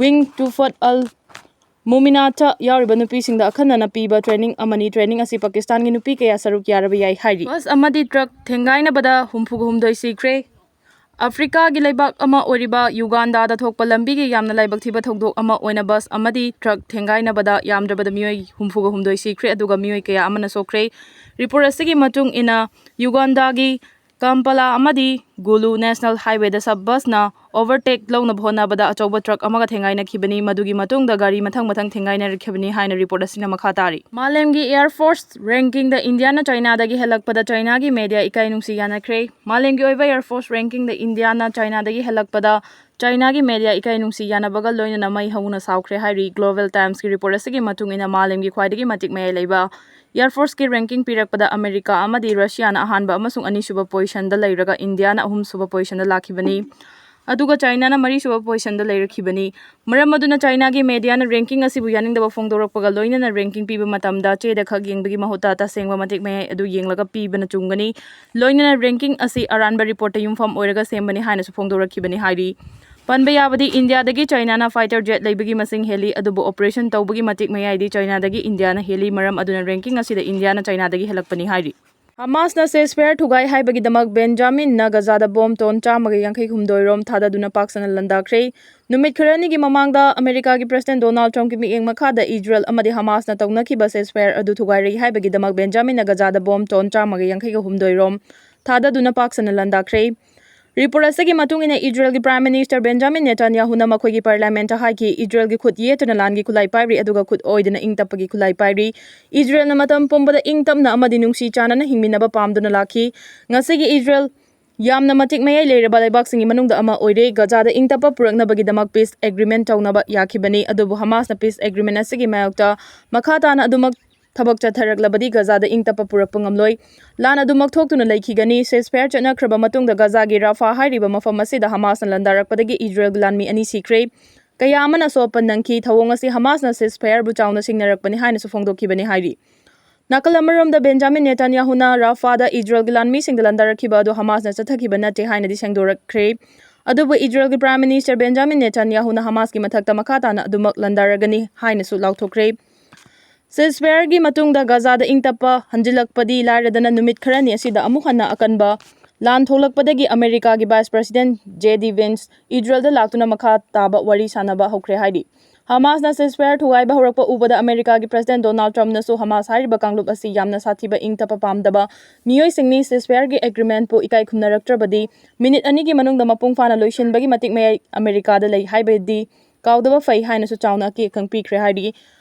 wing Tuhfat al-Muminatꯇ ꯌꯥꯎꯔꯤꯕ ꯅꯨꯄꯤꯁꯤꯡꯗ ꯑꯈꯟꯅꯅ ꯄꯤꯕ training ꯑꯃꯅꯤ꯫ Training ꯑꯁꯤ ꯄꯥꯀꯤꯁꯇꯥꯟꯒꯤ ꯅꯨꯄꯤ ꯀꯌꯥ ꯁꯔꯨꯛ ꯌꯥꯔꯕ ꯌꯥꯏ ꯍꯥꯏꯔꯤ꯫ Bus ꯑꯃꯗꯤ truck ꯊꯦꯡꯒꯥꯏꯅꯕꯗ ꯍꯨꯝꯐꯨꯒ ꯍꯨꯝꯗꯣꯏ ꯁꯤꯈ꯭ꯔꯦ꯫ ꯑꯐ꯭ꯔꯤꯀꯥꯒꯤ ꯂꯩꯕꯥꯛ ꯑꯃ ꯑꯣꯏꯔꯤꯕ ꯌꯨꯒꯥꯟꯗꯥꯗ ꯊꯣꯛꯄ ꯂꯝꯕꯤꯒꯤ ꯌꯥꯝꯅ ꯂꯥꯏꯕꯛ ꯊꯤꯕ ꯊꯧꯗꯣꯛ ꯑꯃ ꯑꯣꯏꯅ bus ꯑꯃꯗꯤ truck ꯊꯦꯡꯒꯥꯏꯅꯕꯗ ꯌꯥꯝꯗ꯭ꯔꯕꯗ ꯃꯤꯑꯣꯏ ꯍꯨꯝꯐꯨꯒ ꯍꯨꯝꯗꯣꯏ ꯁꯤꯈ꯭ꯔꯦ, ꯑꯗꯨꯒ ꯃꯤꯑꯣꯏ ꯀꯌꯥ ꯑꯃꯅ ꯁꯣꯛꯈ꯭ꯔꯦ꯫ Report ꯑꯁꯤꯒꯤ ꯃꯇꯨꯡ ꯏꯟꯅ, ꯌꯨꯒꯥꯟꯗꯥꯒꯤ ꯀꯝꯄꯥꯂꯥ ꯑꯃꯗꯤ ꯒꯨꯂꯨ National Highwayꯗ sub busꯅ overtake ꯂꯧꯅꯕ ꯍꯣꯠꯅꯕꯗ ꯑꯆꯧꯕ truck ꯑꯃꯒ ꯊꯦꯡꯒꯥꯏꯅꯈꯤꯕꯅꯤ꯫ ꯃꯗꯨꯒꯤ ꯃꯇꯨꯡꯗ ꯒꯥꯔꯤ ꯃꯊꯪ ꯃꯊꯪ ꯊꯦꯡꯒꯥꯏꯅꯔꯛꯈꯤꯕꯅꯤ ꯍꯥꯏꯅ report ꯑꯁꯤꯅ ꯃꯈꯥ ꯇꯥꯔꯤ꯫ ꯃꯥꯂꯦꯝꯒꯤ air force rankingꯗ ꯏꯟꯗꯤꯌꯥꯅ ꯆꯥꯏꯅꯥꯗꯒꯤ ꯍꯦꯜꯂꯛꯄꯗ ꯆꯥꯏꯅꯥꯒꯤ media ꯏꯀꯥꯏ ꯅꯨꯡꯁꯤ ꯌꯥꯅꯈ꯭ꯔꯦ꯫ ꯃꯥꯂꯦꯝꯒꯤ ꯑꯣꯏꯕ air force rankingꯗ ꯏꯟꯗꯤꯌꯥꯅ ꯆꯥꯏꯅꯥꯗꯒꯤ ꯍꯦꯜꯂꯛꯄꯗ ꯆꯥꯏꯅꯥꯒꯤ media ꯏꯀꯥꯏ ꯅꯨꯡꯁꯤ ꯌꯥꯅꯕꯒ ꯂꯣꯏꯅꯅ ꯃꯩ ꯍꯧꯅ ꯁꯥꯎꯈ꯭ꯔꯦ ꯍꯥꯏꯔꯤ꯫ Global Timesꯀꯤ report ꯑꯁꯤꯒꯤ ꯃꯇꯨꯡ ꯏꯟꯅ, ꯃꯥꯂꯦꯝꯒꯤ ꯈ꯭ꯋꯥꯏꯗꯒꯤ ꯃꯇꯤꯛ ꯃꯌꯥꯏ ꯂꯩꯕ air forceꯀꯤ ranking ꯄꯤꯔꯛꯄꯗ ꯑꯃꯦꯔꯤꯀꯥ ꯑꯃꯗꯤ ꯔꯁꯤꯌꯥꯅ ꯑꯍꯥꯟꯕ ꯑꯃꯁꯨꯡ ꯑꯅꯤꯁꯨꯕ positionꯗ ꯂꯩꯔꯒ ꯏꯟꯗꯤꯌꯥꯅ ꯑꯍꯨꯝꯁꯨꯕ positionꯗ ꯂꯥꯛꯈꯤꯕꯅꯤ꯫ ꯑꯗꯨꯒ ꯆꯥꯏꯅꯥꯅ ꯃꯔꯤꯁꯨꯕ ꯄꯣꯖꯤꯁꯟꯗ ꯂꯩꯔꯛꯈꯤꯕꯅꯤ꯫ ꯃꯔꯝ ꯑꯗꯨꯅ ꯆꯥꯏꯅꯥꯒꯤ ꯃꯦꯗꯤꯌꯥꯅ ꯔꯦꯡꯀꯤꯡ ꯑꯁꯤꯕꯨ ꯌꯥꯅꯤꯡꯗꯕ ꯐꯣꯡꯗꯣꯔꯛꯄꯒ ꯂꯣꯏꯅꯅ ꯔꯦꯡꯀꯤꯡ ꯄꯤꯕ ꯃꯇꯝꯗ ꯆꯦꯗ ꯈꯛ ꯌꯦꯡꯕꯒꯤ ꯃꯍꯨꯠꯇ ꯇꯁꯦꯡꯕ ꯃꯇꯤꯛ ꯃꯌꯥꯏ ꯑꯗꯨ ꯌꯦꯡꯂꯒ ꯄꯤꯕꯅ ꯆꯨꯝꯒꯅꯤ꯫ ꯂꯣꯏꯅꯅ ꯔꯦꯡꯀꯤꯡ ꯑꯁꯤ ꯑꯔꯥꯟꯕ ꯔꯤꯄꯣꯔꯠꯇ ꯌꯨꯝꯐꯝ ꯑꯣꯏꯔꯒ ꯁꯦꯝꯕꯅꯤ ꯍꯥꯏꯅꯁꯨ ꯐꯣꯡꯗꯣꯔꯛꯈꯤꯕꯅꯤ ꯍꯥꯏꯔꯤ꯫ ꯄꯟꯕ ꯌꯥꯕꯗꯤ ꯏꯟꯗꯤꯌꯥꯗꯒꯤ ꯆꯥꯏꯅꯥꯅ ꯐꯥꯏꯇꯔ ꯖꯦꯠ ꯂꯩꯕꯒꯤ ꯃꯁꯤꯡ ꯍꯦꯜꯂꯤ, ꯑꯗꯨꯕꯨ ꯑꯣꯄꯔꯦꯁꯟ ꯇꯧꯕꯒꯤ ꯃꯇꯤꯛ ꯃꯌꯥꯏꯗꯤ ꯆꯥꯏꯅꯥꯗꯒꯤ ꯏꯟꯗꯤꯌꯥꯅ ꯍꯦꯜꯂꯤ꯫ ꯃꯔꯝ ꯑꯗꯨꯅ ꯔꯦꯡꯀꯤꯡ ꯑꯁꯤꯗ ꯏꯟꯗꯤꯌꯥꯅ ꯆꯥꯏꯅꯥꯗꯒꯤ ꯍꯦꯜꯂꯛꯄꯅꯤ ꯍꯥꯏꯔꯤ꯫ ꯍꯃꯥꯁꯅ ceasefire ꯊꯨꯒꯥꯏ ꯍꯥꯏꯕꯒꯤꯗꯃꯛ ꯕꯦꯟꯖꯥꯃꯤꯟꯅ ꯒꯖꯥꯗ ꯕꯣꯝ ꯇꯣꯟ ꯆꯥꯝꯃꯒ ꯌꯥꯡꯈꯩ ꯍꯨꯝꯗꯣꯏ ꯔꯣꯝ ꯊꯥꯗꯗꯨꯅ ꯄꯥꯛ ꯁꯟꯅ ꯂꯥꯟꯗꯥꯈ꯭ꯔꯦ꯫ ꯅꯨꯃꯤꯠ ꯈꯔꯅꯤꯒꯤ ꯃꯃꯥꯡꯗ ꯑꯃꯦꯔꯤꯀꯥꯒꯤ ꯄ꯭ꯔꯁꯤꯗꯦꯟ ꯗꯣꯅꯥꯜꯗ ꯇ꯭ꯔꯝꯞꯀꯤ ꯃꯤꯠꯌꯦꯡ ꯃꯈꯥꯗ ꯏꯖꯔꯦꯜ ꯑꯃꯗꯤ ꯍꯃꯥꯁꯅ ꯇꯧꯅꯈꯤꯕ ceasefire ꯑꯗꯨ ꯊꯨꯒꯥꯏꯔꯤ ꯍꯥꯏꯕꯒꯤꯗꯃꯛ ꯕꯦꯟꯖꯥꯃꯤꯟꯅ ꯒꯖꯥꯗ ꯕꯣꯝ ꯇꯣꯟ ꯆꯥꯝꯃꯒ ꯌꯥꯡꯈꯩꯒ ꯍꯨꯝꯗꯣꯏ ꯔꯣꯝ ꯊꯥꯗꯗꯨꯅ ꯄꯥꯛ ꯁꯟꯅ ꯂꯥꯟꯗꯥꯈ꯭ꯔꯦ꯫ ꯔꯤꯄꯣꯔꯠ ꯑꯁꯤꯒꯤ ꯃꯇꯨꯡ ꯏꯟꯅ ꯏꯖꯔꯦꯜꯒꯤ ꯄ꯭ꯔꯥꯏꯝ ꯃꯤꯅꯤꯁꯇꯔ ꯕꯦꯟꯖꯥꯃꯤꯟ ꯅꯦꯇꯥꯟꯌꯥꯍꯨꯅ ꯃꯈꯣꯏꯒꯤ ꯄꯥꯔꯂꯤꯌꯥꯃꯦꯟꯠꯇ ꯍꯥꯏꯈꯤ, ꯏꯖꯔꯦꯜꯒꯤ ꯈꯨꯠ ꯌꯦꯠꯇꯨꯅ ꯂꯥꯟꯒꯤ ꯈꯨꯠꯂꯥꯏ ꯄꯥꯏꯔꯤ, ꯑꯗꯨꯒ ꯈꯨꯠ ꯑꯣꯏꯗꯅ ꯏꯪ ꯇꯞꯄꯒꯤ ꯈꯨꯠꯂꯥꯏ ꯄꯥꯏꯔꯤ꯫ ꯏꯖꯔꯦꯜꯅ ꯃꯇꯝ ꯄꯨꯝꯕꯗ ꯏꯪ ꯇꯞꯅ ꯑꯃꯗꯤ ꯅꯨꯡꯁꯤ ꯆꯥꯟꯅꯅ ꯍꯤꯡꯃꯤꯟꯅꯕ ꯄꯥꯝꯗꯨꯅ ꯂꯥꯛꯈꯤ꯫ ꯉꯁꯤꯒꯤ ꯏꯖꯔꯦꯜ ꯌꯥꯝꯅ ꯃꯇꯤꯛ ꯃꯌꯥꯏ ꯂꯩꯔꯕ ꯂꯩꯕꯥꯛꯁꯤꯡꯒꯤ ꯃꯅꯨꯡꯗ ꯑꯃ ꯑꯣꯏꯔꯦ꯫ ꯒꯖꯥꯗ ꯏꯪ ꯇꯞꯄ ꯄꯨꯔꯛꯅꯕꯒꯤꯗꯃꯛ peace agreement ꯇꯧꯅꯕ ꯌꯥꯈꯤꯕꯅꯤ, ꯑꯗꯨꯕꯨ ꯍꯃꯥꯁꯅ peace agreement ꯑꯁꯤꯒꯤ ꯃꯥꯌꯣꯛꯇ ꯃꯈꯥ ꯇꯥꯅ ꯑꯗꯨꯃꯛ ꯊꯕꯛ ꯆꯠꯊꯔꯛꯂꯕꯗꯤ ꯒꯖꯥꯗ ꯏꯪ ꯇꯞꯄ ꯄꯨꯔꯛꯄ ꯉꯝꯂꯣꯏ꯫ ꯂꯥꯟ ꯑꯗꯨꯃꯛ ꯊꯣꯛꯇꯨꯅ ꯂꯩꯈꯤꯒꯅꯤ꯫ ceasefire ꯆꯠꯅꯈ꯭ꯔꯕ ꯃꯇꯨꯡꯗ ꯒꯖꯥꯒꯤ ꯔꯥꯐꯥ ꯍꯥꯏꯔꯤꯕ ꯃꯐꯝ ꯑꯁꯤꯗ ꯍꯃꯥꯁꯅ ꯂꯥꯟꯗꯥꯔꯛꯄꯗꯒꯤ ꯏꯖꯔꯦꯜꯒꯤ ꯂꯥꯟꯃꯤ ꯑꯅꯤ ꯁꯤꯈ꯭ꯔꯦ꯫ ꯀꯌꯥ ꯑꯃꯅ ꯑꯁꯣꯛ ꯑꯄꯟ ꯅꯪꯈꯤ꯫ ꯊꯧꯑꯣꯡ ꯑꯁꯤ ꯍꯃꯥꯁꯅ ceasefireꯕꯨ ꯆꯥꯎꯅ ꯁꯤꯡꯅꯔꯛꯄꯅꯤ ꯍꯥꯏꯅꯁꯨ ꯐꯣꯡꯗꯣꯛꯈꯤꯕꯅꯤ ꯍꯥꯏꯔꯤ꯫ ꯅꯥꯀꯜ ꯑꯃꯔꯣꯝꯗ ꯕꯦꯟꯖꯥꯃꯤꯟ ꯅꯦꯇꯥꯟꯌꯥꯍꯨꯅ ꯔꯥꯐꯥꯗ ꯏꯖꯔꯦꯜꯒꯤ ꯂꯥꯟꯃꯤꯁꯤꯡꯗ ꯂꯥꯟꯗꯥꯔꯛꯈꯤꯕ ꯑꯗꯨ ꯍꯃꯥꯁꯅ ꯆꯠꯊꯈꯤꯕ ꯅꯠꯇꯦ ꯍꯥꯏꯅꯗꯤ ꯁꯦꯡꯗꯣꯔꯛꯈ꯭ꯔꯦ꯫ ꯑꯗꯨꯕꯨ ꯏꯖꯔꯦꯜꯒꯤ ꯄ꯭ꯔꯥꯏꯝ ꯃꯤꯅꯤꯁꯇꯔ ꯕꯦꯟꯖꯥꯃꯤꯟ ꯅꯦꯇꯥꯟꯌꯥꯍꯨꯅ ꯍꯃꯥꯁꯀꯤ ꯃꯊꯛꯇ ꯃꯈꯥ ꯇꯥꯅ ꯑꯗꯨꯃꯛ ꯂꯥꯟꯗꯥꯔꯒꯅꯤ ꯍꯥꯏꯅꯁꯨ ꯂꯥꯎꯊꯣꯛꯈ꯭ꯔꯦ꯫ ceasefireꯒꯤ ꯃꯇꯨꯡꯗ ꯒꯖꯥꯗ ꯏꯪ ꯇꯞꯄ ꯍꯟꯖꯤꯜꯂꯛꯄꯗꯤ ꯂꯥꯏꯔꯗꯅ ꯅꯨꯃꯤꯠ ꯈꯔꯅꯤ ꯑꯁꯤꯗ ꯑꯃꯨꯛ ꯍꯟꯅ ꯑꯀꯟꯕ ꯂꯥꯟ ꯊꯣꯛꯂꯛꯄꯗꯒꯤ ꯑꯃꯦꯔꯤꯀꯥꯒꯤ ꯚꯥꯏꯁ ꯄ꯭ꯔꯁꯤꯗꯦꯟꯠ ꯖꯦ ꯗꯤ ꯚꯦꯟꯁ ꯏꯖꯔꯦꯜꯗ ꯂꯥꯛꯇꯨꯅ ꯃꯈꯥ ꯇꯥꯕ ꯋꯥꯔꯤ ꯁꯥꯅꯕ ꯍꯧꯈ꯭ꯔꯦ ꯍꯥꯏꯔꯤ꯫ ꯍꯃꯥꯁꯅ ceasefire ꯊꯨꯒꯥꯏꯕ ꯍꯧꯔꯛꯄ ꯎꯕꯗ ꯑꯃꯦꯔꯤꯀꯥꯒꯤ ꯄ꯭ꯔꯁꯤꯗꯦꯟꯠ ꯗꯣꯅꯥꯜꯗ ꯇ꯭ꯔꯝꯞꯅꯁꯨ ꯍꯃꯥꯁ ꯍꯥꯏꯔꯤꯕ ꯀꯥꯡꯂꯨꯞ ꯑꯁꯤ ꯌꯥꯝꯅ ꯁꯥꯊꯤꯕ ꯏꯪ ꯇꯞꯄ ꯄꯥꯝꯗꯕ ꯃꯤꯑꯣꯏꯁꯤꯡꯅꯤ, ceasefireꯒꯤ agreementꯄꯨ ꯏꯀꯥꯏ ꯈꯨꯝꯅꯔꯛꯇ꯭ꯔꯕꯗꯤ ꯃꯤꯅꯤꯠ ꯑꯅꯤꯒꯤ ꯃꯅꯨꯡꯗ ꯃꯄꯨꯡ ꯐꯥꯅ ꯂꯣꯏꯁꯤꯟꯕꯒꯤ ꯃꯇꯤꯛ ꯃꯌꯥꯏ ꯑꯃꯦꯔꯤꯀꯥꯗ ꯂꯩ ꯍꯥꯏꯕꯗꯤ ꯀꯥꯎꯗꯕ ꯐꯩ ꯍꯥꯏꯅꯁꯨ ꯆꯥꯎꯅ ꯑꯀꯤ ꯑꯈꯪ ꯄꯤꯈ꯭ꯔꯦ ꯍꯥꯏꯔꯤ꯫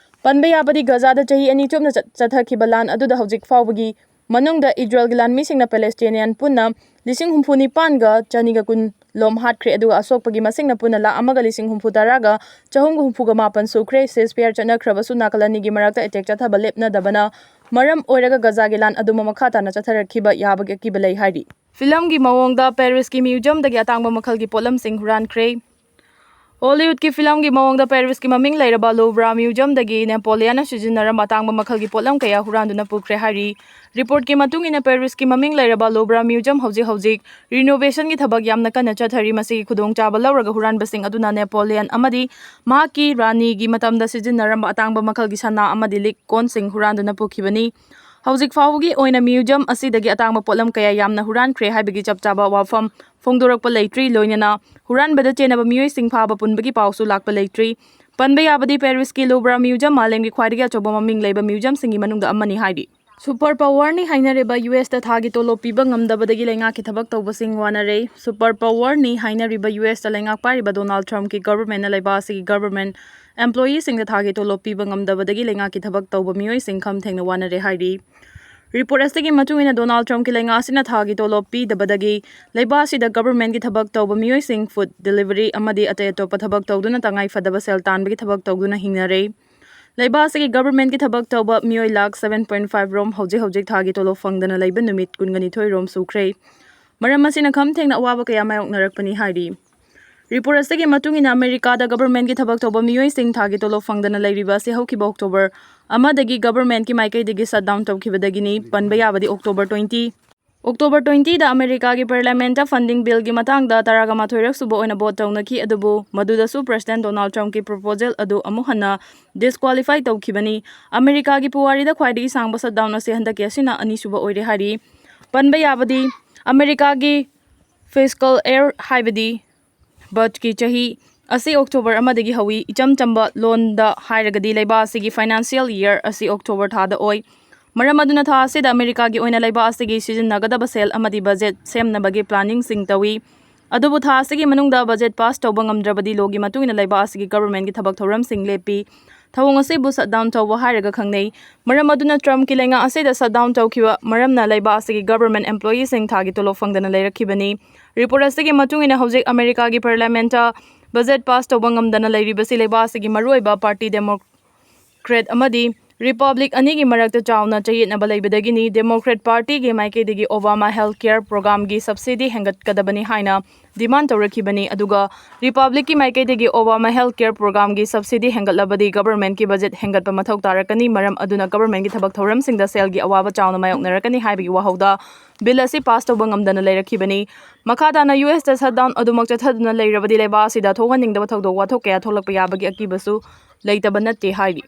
ꯄꯟꯕ ꯌꯥꯕꯗꯤ ꯒꯖꯥꯗ ꯆꯍꯤ ꯑꯅꯤ ꯆꯨꯞꯅ ꯆꯠ-, ꯆꯠꯊꯈꯤꯕ ꯂꯥꯟ ꯑꯗꯨꯗ ꯍꯧꯖꯤꯛ ꯐꯥꯎꯕꯒꯤ ꯃꯅꯨꯡꯗ ꯏꯖꯔꯦꯜꯒꯤ ꯂꯥꯟꯃꯤꯁꯤꯡꯅ ꯄꯦꯂꯦꯁꯇꯤꯅꯤꯌꯥꯟ ꯄꯨꯟꯅ ꯂꯤꯁꯤꯡ ꯍꯨꯝꯐꯨ ꯅꯤꯄꯥꯟꯒ ꯆꯅꯤꯒ ꯀꯨꯟ ꯂꯣꯝ ꯍꯥꯠꯈ꯭ꯔꯦ, ꯑꯗꯨꯒ ꯑꯁꯣꯛꯄꯒꯤ ꯃꯁꯤꯡꯅ ꯄꯨꯟꯅ ꯂꯥꯈ ꯑꯃꯒ ꯂꯤꯁꯤꯡ ꯍꯨꯝꯐꯨ ꯇꯔꯥꯒ ꯆꯍꯨꯝꯒ ꯍꯨꯝꯐꯨꯒ ꯃꯥꯄꯟ ꯁꯨꯈ꯭ꯔꯦ꯫ ceasefire ꯆꯠꯅꯈ꯭ꯔꯕꯁꯨ ꯅꯥꯀꯜ ꯑꯅꯤꯒꯤ ꯃꯔꯛꯇ attack ꯆꯠꯊꯕ ꯂꯦꯞꯅꯗꯕꯅ ꯃꯔꯝ ꯑꯣꯏꯔꯒ ꯒꯖꯥꯒꯤ ꯂꯥꯟ ꯑꯗꯨꯃꯛ ꯃꯈꯥ ꯇꯥꯅ ꯆꯠꯊꯔꯛꯈꯤꯕ ꯌꯥꯕꯒꯤ ꯑꯀꯤꯕ ꯂꯩ ꯍꯥꯏꯔꯤ꯫ ꯐꯤꯂꯝꯒꯤ ꯃꯑꯣꯡꯗ ꯄꯦꯔꯤꯁꯀꯤ ꯃ꯭ꯌꯨꯖꯤꯌꯝꯗꯒꯤ ꯑꯇꯥꯡꯕ ꯃꯈꯜꯒꯤ ꯄꯣꯠꯂꯝꯁꯤꯡ ꯍꯨꯔꯥꯟꯈ꯭ꯔꯦ꯫ ꯍꯣꯂꯤꯋꯨꯗꯀꯤ ꯐꯤꯂꯝꯒꯤ ꯃꯑꯣꯡꯗ ꯄꯦꯔꯤꯁꯀꯤ ꯃꯃꯤꯡ ꯂꯩꯔꯕ ꯂꯨꯕ꯭ꯔꯥ ꯃ꯭ꯌꯨꯖꯤꯌꯝꯗꯒꯤ ꯅꯦꯄꯣꯂꯤꯌꯟꯅ ꯁꯤꯖꯤꯟꯅꯔꯝꯕ ꯑꯇꯥꯡꯕ ꯃꯈꯜꯒꯤ ꯄꯣꯠꯂꯝ ꯀꯌꯥ ꯍꯨꯔꯥꯟꯗꯨꯅ ꯄꯨꯈ꯭ꯔꯦ ꯍꯥꯏꯔꯤ꯫ ꯔꯤꯄꯣꯔꯠꯀꯤ ꯃꯇꯨꯡ ꯏꯟꯅ, ꯄꯦꯔꯤꯁꯀꯤ ꯃꯃꯤꯡ ꯂꯩꯔꯕ ꯂꯨꯕ꯭ꯔꯥ ꯃ꯭ꯌꯨꯖꯤꯌꯝ ꯍꯧꯖꯤꯛ ꯍꯧꯖꯤꯛ ꯔꯤꯅꯣꯚꯦꯁꯟꯒꯤ ꯊꯕꯛ ꯌꯥꯝꯅ ꯀꯟꯅ ꯆꯠꯊꯔꯤ꯫ ꯃꯁꯤꯒꯤ ꯈꯨꯗꯣꯡꯆꯥꯕ ꯂꯧꯔꯒ ꯍꯨꯔꯥꯟꯕꯁꯤꯡ ꯑꯗꯨꯅ ꯅꯦꯄꯣꯂꯤꯌꯟ ꯑꯃꯗꯤ ꯃꯍꯥꯛꯀꯤ ꯔꯥꯅꯤꯒꯤ ꯃꯇꯝꯗ ꯁꯤꯖꯤꯟꯅꯔꯝꯕ ꯑꯇꯥꯡꯕ ꯃꯈꯜꯒꯤ ꯁꯅꯥ ꯑꯃꯗꯤ ꯂꯤꯛ ꯀꯣꯟꯁꯤꯡ ꯍꯨꯔꯥꯟꯗꯨꯅ ꯄꯨꯈꯤꯕꯅꯤ꯫ ꯍꯧꯖꯤꯛ ꯐꯥꯎꯕꯒꯤ ꯑꯣꯏꯅ ꯃ꯭ꯌꯨꯖꯤꯌꯝ ꯑꯁꯤꯗꯒꯤ ꯑꯇꯥꯡꯕ ꯄꯣꯠꯂꯝ ꯀꯌꯥ ꯌꯥꯝꯅ ꯍꯨꯔꯥꯟꯈ꯭ꯔꯦ ꯍꯥꯏꯕꯒꯤ ꯆꯞ ꯆꯥꯕ ꯋꯥꯐꯝ ꯐꯣꯡꯗꯣꯔꯛꯄ ꯂꯩꯇ꯭ꯔꯤ꯫ ꯂꯣꯏꯅꯅ ꯍꯨꯔꯥꯟꯕꯗ ꯆꯦꯟꯅꯕ ꯃꯤꯑꯣꯏꯁꯤꯡ ꯐꯥꯕ ꯄꯨꯟꯕꯒꯤ ꯄꯥꯎꯁꯨ ꯂꯥꯛꯄ ꯂꯩꯇ꯭ꯔꯤ꯫ ꯄꯟꯕ ꯌꯥꯕꯗꯤ, ꯄꯦꯔꯤꯁꯀꯤ ꯂꯨꯕ꯭ꯔꯥ ꯃ꯭ꯌꯨꯖꯤꯌꯝ ꯃꯥꯂꯦꯝꯒꯤ ꯈ꯭ꯋꯥꯏꯗꯒꯤ ꯑꯆꯧꯕ ꯃꯃꯤꯡ ꯂꯩꯕ ꯃ꯭ꯌꯨꯖꯤꯌꯝꯁꯤꯡꯒꯤ ꯃꯅꯨꯡꯗ ꯑꯃꯅꯤ ꯍꯥꯏꯔꯤ꯫ ꯁꯨꯄꯔ ꯄꯥꯋꯔꯅꯤ ꯍꯥꯏꯅꯔꯤꯕ ꯌꯨ ꯑꯦꯁꯇ ꯊꯥꯒꯤ ꯇꯣꯂꯣꯞ ꯄꯤꯕ ꯉꯝꯗꯕꯗꯒꯤ ꯂꯩꯉꯥꯛꯀꯤ ꯊꯕꯛ ꯇꯧꯕꯁꯤꯡ ꯋꯥꯅꯔꯦ꯫ ꯁꯨꯄꯔ ꯄꯥꯋꯔꯅꯤ ꯍꯥꯏꯅꯔꯤꯕ ꯌꯨ ꯑꯦꯁꯇ ꯂꯩꯉꯥꯛ ꯄꯥꯏꯔꯤꯕ ꯗꯣꯅꯥꯜꯗ ꯇ꯭ꯔꯝꯞꯀꯤ ꯒꯚꯔꯟꯃꯦꯟꯠꯅ ꯂꯩꯕꯥꯛ ꯑꯁꯤꯒꯤ ꯒꯚꯔꯟꯃꯦꯟꯠ ꯑꯦꯝꯄ꯭ꯂꯣꯌꯤꯁꯤꯡꯗ ꯊꯥꯒꯤ ꯇꯣꯂꯣꯞ ꯄꯤꯕ ꯉꯝꯗꯕꯗꯒꯤ ꯂꯩꯉꯥꯛꯀꯤ ꯊꯕꯛ ꯇꯧꯕ ꯃꯤꯑꯣꯏꯁꯤꯡ ꯈꯝ ꯊꯦꯡꯅ ꯋꯥꯅꯔꯦ ꯍꯥꯏꯔꯤ꯫ ꯔꯤꯄꯣꯔꯠ ꯑꯁꯤꯒꯤ ꯃꯇꯨꯡ ꯏꯟꯅ, ꯗꯣꯅꯥꯜꯗ ꯇ꯭ꯔꯝꯞꯀꯤ ꯂꯩꯉꯥꯛ ꯑꯁꯤꯅ ꯊꯥꯒꯤ ꯇꯣꯂꯣꯞ ꯄꯤꯗꯕꯗꯒꯤ ꯂꯩꯕꯥꯛ ꯑꯁꯤꯗ ꯒꯚꯔꯟꯃꯦꯟꯠꯀꯤ ꯊꯕꯛ ꯇꯧꯕ ꯃꯤꯑꯣꯏꯁꯤꯡ ꯐꯨꯗ ꯗꯦꯂꯤꯚꯔꯤ ꯑꯃꯗꯤ ꯑꯇꯩ ꯑꯇꯣꯞꯄ ꯊꯕꯛ ꯇꯧꯗꯨꯅ ꯇꯉꯥꯏ ꯐꯗꯕ ꯁꯦꯜ ꯇꯥꯟꯕꯒꯤ ꯊꯕꯛ ꯇꯧꯗꯨꯅ ꯍꯤꯡꯅꯔꯦ꯫ ꯂꯩꯕꯥꯛ ꯑꯁꯤꯒꯤ ꯒꯚꯔꯟꯃꯦꯟꯠꯀꯤ ꯊꯕꯛ ꯇꯧꯕ ꯃꯤꯑꯣꯏ ꯂꯥꯈ seven point five ꯔꯣꯝ ꯍꯧꯖꯤꯛ ꯍꯧꯖꯤꯛ ꯊꯥꯒꯤ ꯇꯣꯂꯣꯞ ꯐꯪꯗꯅ ꯂꯩꯕ ꯅꯨꯃꯤꯠ ꯀꯨꯟꯒꯅꯤꯊꯣꯏ ꯔꯣꯝ ꯁꯨꯈ꯭ꯔꯦ꯫ ꯃꯔꯝ ꯑꯁꯤꯅ ꯈꯝ ꯊꯦꯡꯅ ꯑꯋꯥꯕ ꯀꯌꯥ ꯃꯥꯌꯣꯛꯅꯔꯛꯄꯅꯤ ꯍꯥꯏꯔꯤ꯫ ꯔꯤꯄꯣꯔꯠ ꯑꯁꯤꯒꯤ ꯃꯇꯨꯡ ꯏꯟꯅ, ꯑꯃꯦꯔꯤꯀꯥꯗ ꯒꯚꯔꯟꯃꯦꯟꯠꯀꯤ ꯊꯕꯛ ꯇꯧꯕ ꯃꯤꯑꯣꯏꯁꯤꯡ ꯊꯥꯒꯤ ꯇꯣꯂꯣꯞ ꯐꯪꯗꯅ ꯂꯩꯔꯤꯕ ꯑꯁꯤ ꯍꯧꯈꯤꯕ ꯑꯣꯛꯇꯣꯕꯔ ꯑꯃꯗꯒꯤ ꯒꯚꯔꯟꯃꯦꯟꯠꯀꯤ ꯃꯥꯏꯀꯩꯗꯒꯤ ꯁꯠ ꯗꯥꯎꯟ ꯇꯧꯈꯤꯕꯗꯒꯤꯅꯤ꯫ ꯄꯟꯕ ꯌꯥꯕꯗꯤ, ꯑꯣꯛꯇꯣꯕꯔ twenty, ꯑꯣꯛꯇꯣꯕꯔ twentyꯗ ꯑꯃꯦꯔꯤꯀꯥꯒꯤ ꯄꯥꯔꯂꯤꯌꯥꯃꯦꯟꯠꯇ ꯐꯟꯗꯤꯡ ꯕꯤꯜꯒꯤ ꯃꯇꯥꯡꯗ ꯇꯔꯥꯒ ꯃꯥꯊꯣꯏꯔꯛ ꯁꯨꯕ ꯑꯣꯏꯅ ꯚꯣꯠ ꯇꯧꯅꯈꯤ, ꯑꯗꯨꯕꯨ ꯃꯗꯨꯗꯁꯨ ꯄ꯭ꯔꯦꯁꯤꯗꯦꯟꯠ ꯗꯣꯅꯥꯜꯗ ꯇ꯭ꯔꯝꯞꯀꯤ ꯄ꯭ꯔꯣꯄꯣꯖꯦꯜ ꯑꯗꯨ ꯑꯃꯨꯛ ꯍꯟꯅ ꯗꯤꯁꯀ꯭ꯋꯥꯂꯤꯐꯥꯏ ꯇꯧꯈꯤꯕꯅꯤ꯫ ꯑꯃꯦꯔꯤꯀꯥꯒꯤ ꯄꯨꯋꯥꯔꯤꯗ ꯈ꯭ꯋꯥꯏꯗꯒꯤ ꯁꯥꯡꯕ ꯁꯠ ꯗꯥꯎꯟ ꯑꯁꯤ ꯍꯟꯗꯛꯀꯤ ꯑꯁꯤꯅ ꯑꯅꯤꯁꯨꯕ ꯑꯣꯏꯔꯦ ꯍꯥꯏꯔꯤ꯫ ꯄꯟꯕ ꯌꯥꯕꯗꯤ, ꯑꯃꯦꯔꯤꯀꯥꯒꯤ ꯐꯤꯁꯀꯦꯜ ꯏꯌꯔ, ꯍꯥꯏꯕꯗꯤ ꯕꯖꯦꯠꯀꯤ ꯆꯍꯤ ꯑꯁꯤ ꯑꯣꯛꯇꯣꯕꯔ ꯑꯃꯗꯒꯤ ꯍꯧꯏ꯫ ꯏꯆꯝ ꯆꯝꯕ ꯂꯣꯟꯗ ꯍꯥꯏꯔꯒꯗꯤ, ꯂꯩꯕꯥꯛ ꯑꯁꯤꯒꯤ ꯐꯥꯏꯅꯥꯟꯁꯤꯌꯦꯜ ꯏꯌꯔ ꯑꯁꯤ ꯑꯣꯛꯇꯣꯕꯔ ꯊꯥꯗ ꯑꯣꯏ꯫ ꯃꯔꯝ ꯑꯗꯨꯅ ꯊꯥ ꯑꯁꯤꯗ ꯑꯃꯦꯔꯤꯀꯥꯒꯤ ꯑꯣꯏꯅ ꯂꯩꯕꯥꯛ ꯑꯁꯤꯒꯤ ꯁꯤꯖꯤꯟꯅꯒꯗꯕ ꯁꯦꯜ ꯑꯃꯗꯤ ꯕꯖꯦꯠ ꯁꯦꯝꯅꯕꯒꯤ ꯄ꯭ꯂꯥꯅꯤꯡꯁꯤꯡ ꯇꯧꯏ꯫ ꯑꯗꯨꯕꯨ ꯊꯥ ꯑꯁꯤꯒꯤ ꯃꯅꯨꯡꯗ ꯕꯖꯦꯠ ꯄꯥꯁ ꯇꯧꯕ ꯉꯝꯗ꯭ꯔꯕꯗꯤ, ꯂꯣꯒꯤ ꯃꯇꯨꯡ ꯏꯟꯅ ꯂꯩꯕꯥꯛ ꯑꯁꯤꯒꯤ ꯒꯚꯔꯟꯃꯦꯟꯠꯀꯤ ꯊꯕꯛ ꯊꯧꯔꯝꯁꯤꯡ ꯂꯦꯞꯄꯤ꯫ ꯊꯧꯑꯣꯡ ꯑꯁꯤꯕꯨ ꯁꯠ ꯗꯥꯎꯟ ꯇꯧꯕ ꯍꯥꯏꯔꯒ ꯈꯪꯅꯩ꯫ ꯃꯔꯝ ꯑꯗꯨꯅ ꯇ꯭ꯔꯝꯞꯀꯤ ꯂꯩꯉꯥꯛ ꯑꯁꯤꯗ ꯁꯠ ꯗꯥꯎꯟ ꯇꯧꯈꯤꯕ ꯃꯔꯝꯅ ꯂꯩꯕꯥꯛ ꯑꯁꯤꯒꯤ ꯒꯚꯔꯟꯃꯦꯟꯠ ꯑꯦꯝꯄ꯭ꯂꯣꯌꯤꯁꯤꯡ ꯊꯥꯒꯤ ꯇꯣꯂꯣꯞ ꯐꯪꯗꯅ ꯂꯩꯔꯛꯈꯤꯕꯅꯤ꯫ ꯔꯤꯄꯣꯔꯠ ꯑꯁꯤꯒꯤ ꯃꯇꯨꯡ ꯏꯟꯅ, ꯍꯧꯖꯤꯛ ꯑꯃꯦꯔꯤꯀꯥꯒꯤ ꯄꯥꯔꯂꯤꯌꯥꯃꯦꯟꯠꯇ ꯕꯖꯦꯠ ꯄꯥꯁ ꯇꯧꯕ ꯉꯝꯗꯅ ꯂꯩꯔꯤꯕꯁꯤ ꯂꯩꯕꯥꯛ ꯑꯁꯤꯒꯤ ꯃꯔꯨꯑꯣꯏꯕ ꯄꯥꯔꯇꯤ ꯗꯦꯃꯣꯀ꯭ꯔꯦꯠ ꯑꯃꯗꯤ ꯔꯤꯄꯕ꯭ꯂꯤꯛ ꯑꯅꯤꯒꯤ ꯃꯔꯛꯇ ꯆꯥꯎꯅ ꯆꯌꯦꯠꯅꯕ ꯂꯩꯕꯗꯒꯤꯅꯤ ꯗꯦꯃꯣꯀ꯭ꯔꯦꯠ ꯄꯥꯔꯇꯤꯒꯤ ꯃꯥꯏꯀꯩꯗꯒꯤ ꯑꯣꯕꯥꯃꯥ ꯍꯦꯜꯊ ꯀꯦꯌꯔ ꯄ꯭ꯔꯣꯒ꯭ꯔꯥꯝꯒꯤ ꯁꯕꯁꯤꯗꯤ ꯍꯦꯟꯒꯠꯀꯗꯕꯅꯤ ꯍꯥꯏꯅ ꯗꯤꯃꯥꯟ ꯇꯧꯔꯛꯈꯤꯕꯅꯤ꯫ ꯑꯗꯨꯒ ꯔꯤꯄꯕ꯭ꯂꯤꯛꯀꯤ ꯃꯥꯏꯀꯩꯗꯒꯤ ꯑꯣꯕꯥꯃꯥ ꯍꯦꯜꯊ ꯀꯦꯌꯔ ꯄ꯭ꯔꯣꯒ꯭ꯔꯥꯝꯒꯤ ꯁꯕꯁꯤꯗꯤ ꯍꯦꯟꯒꯠꯂꯕꯗꯤ ꯒꯕꯔꯃꯦꯟꯠꯀꯤ ꯕꯖꯦꯠ ꯍꯦꯟꯒꯠꯄ ꯃꯊꯧ ꯇꯥꯔꯛꯀꯅꯤ, ꯃꯔꯝ ꯑꯗꯨꯅ ꯒꯕꯔꯃꯦꯟꯠꯀꯤ ꯊꯕꯛ ꯊꯧꯔꯝꯁꯤꯡꯗ ꯁꯦꯜꯒꯤ ꯑꯋꯥꯕ ꯆꯥꯎꯅ ꯃꯥꯌꯣꯛꯅꯔꯛꯀꯅꯤ ꯍꯥꯏꯕꯒꯤ ꯋꯥꯍꯧꯗ ꯕꯤꯜ ꯑꯁꯤ ꯄꯥꯁ ꯇꯧꯕ ꯉꯝꯗꯅ ꯂꯩꯔꯛꯈꯤꯕꯅꯤ꯫ ꯃꯈꯥ ꯇꯥꯅ ꯌꯨ ꯑꯦꯁꯇ ꯁꯠꯗꯥꯎꯟ ꯑꯗꯨꯃꯛ ꯆꯠꯊꯗꯨꯅ ꯂꯩꯔꯕꯗꯤ ꯂꯩꯕꯥꯛ ꯑꯁꯤꯗ ꯊꯣꯛꯍꯟꯅꯤꯡꯗꯕ ꯊꯧꯗꯣꯛ ꯋꯥꯊꯣꯛ ꯀꯌꯥ ꯊꯣꯛꯂꯛꯄ ꯌꯥꯕꯒꯤ ꯑꯀꯤꯕꯁꯨ ꯂꯩꯇꯕ ꯅꯠꯇꯦ ꯍꯥꯏꯔꯤ꯫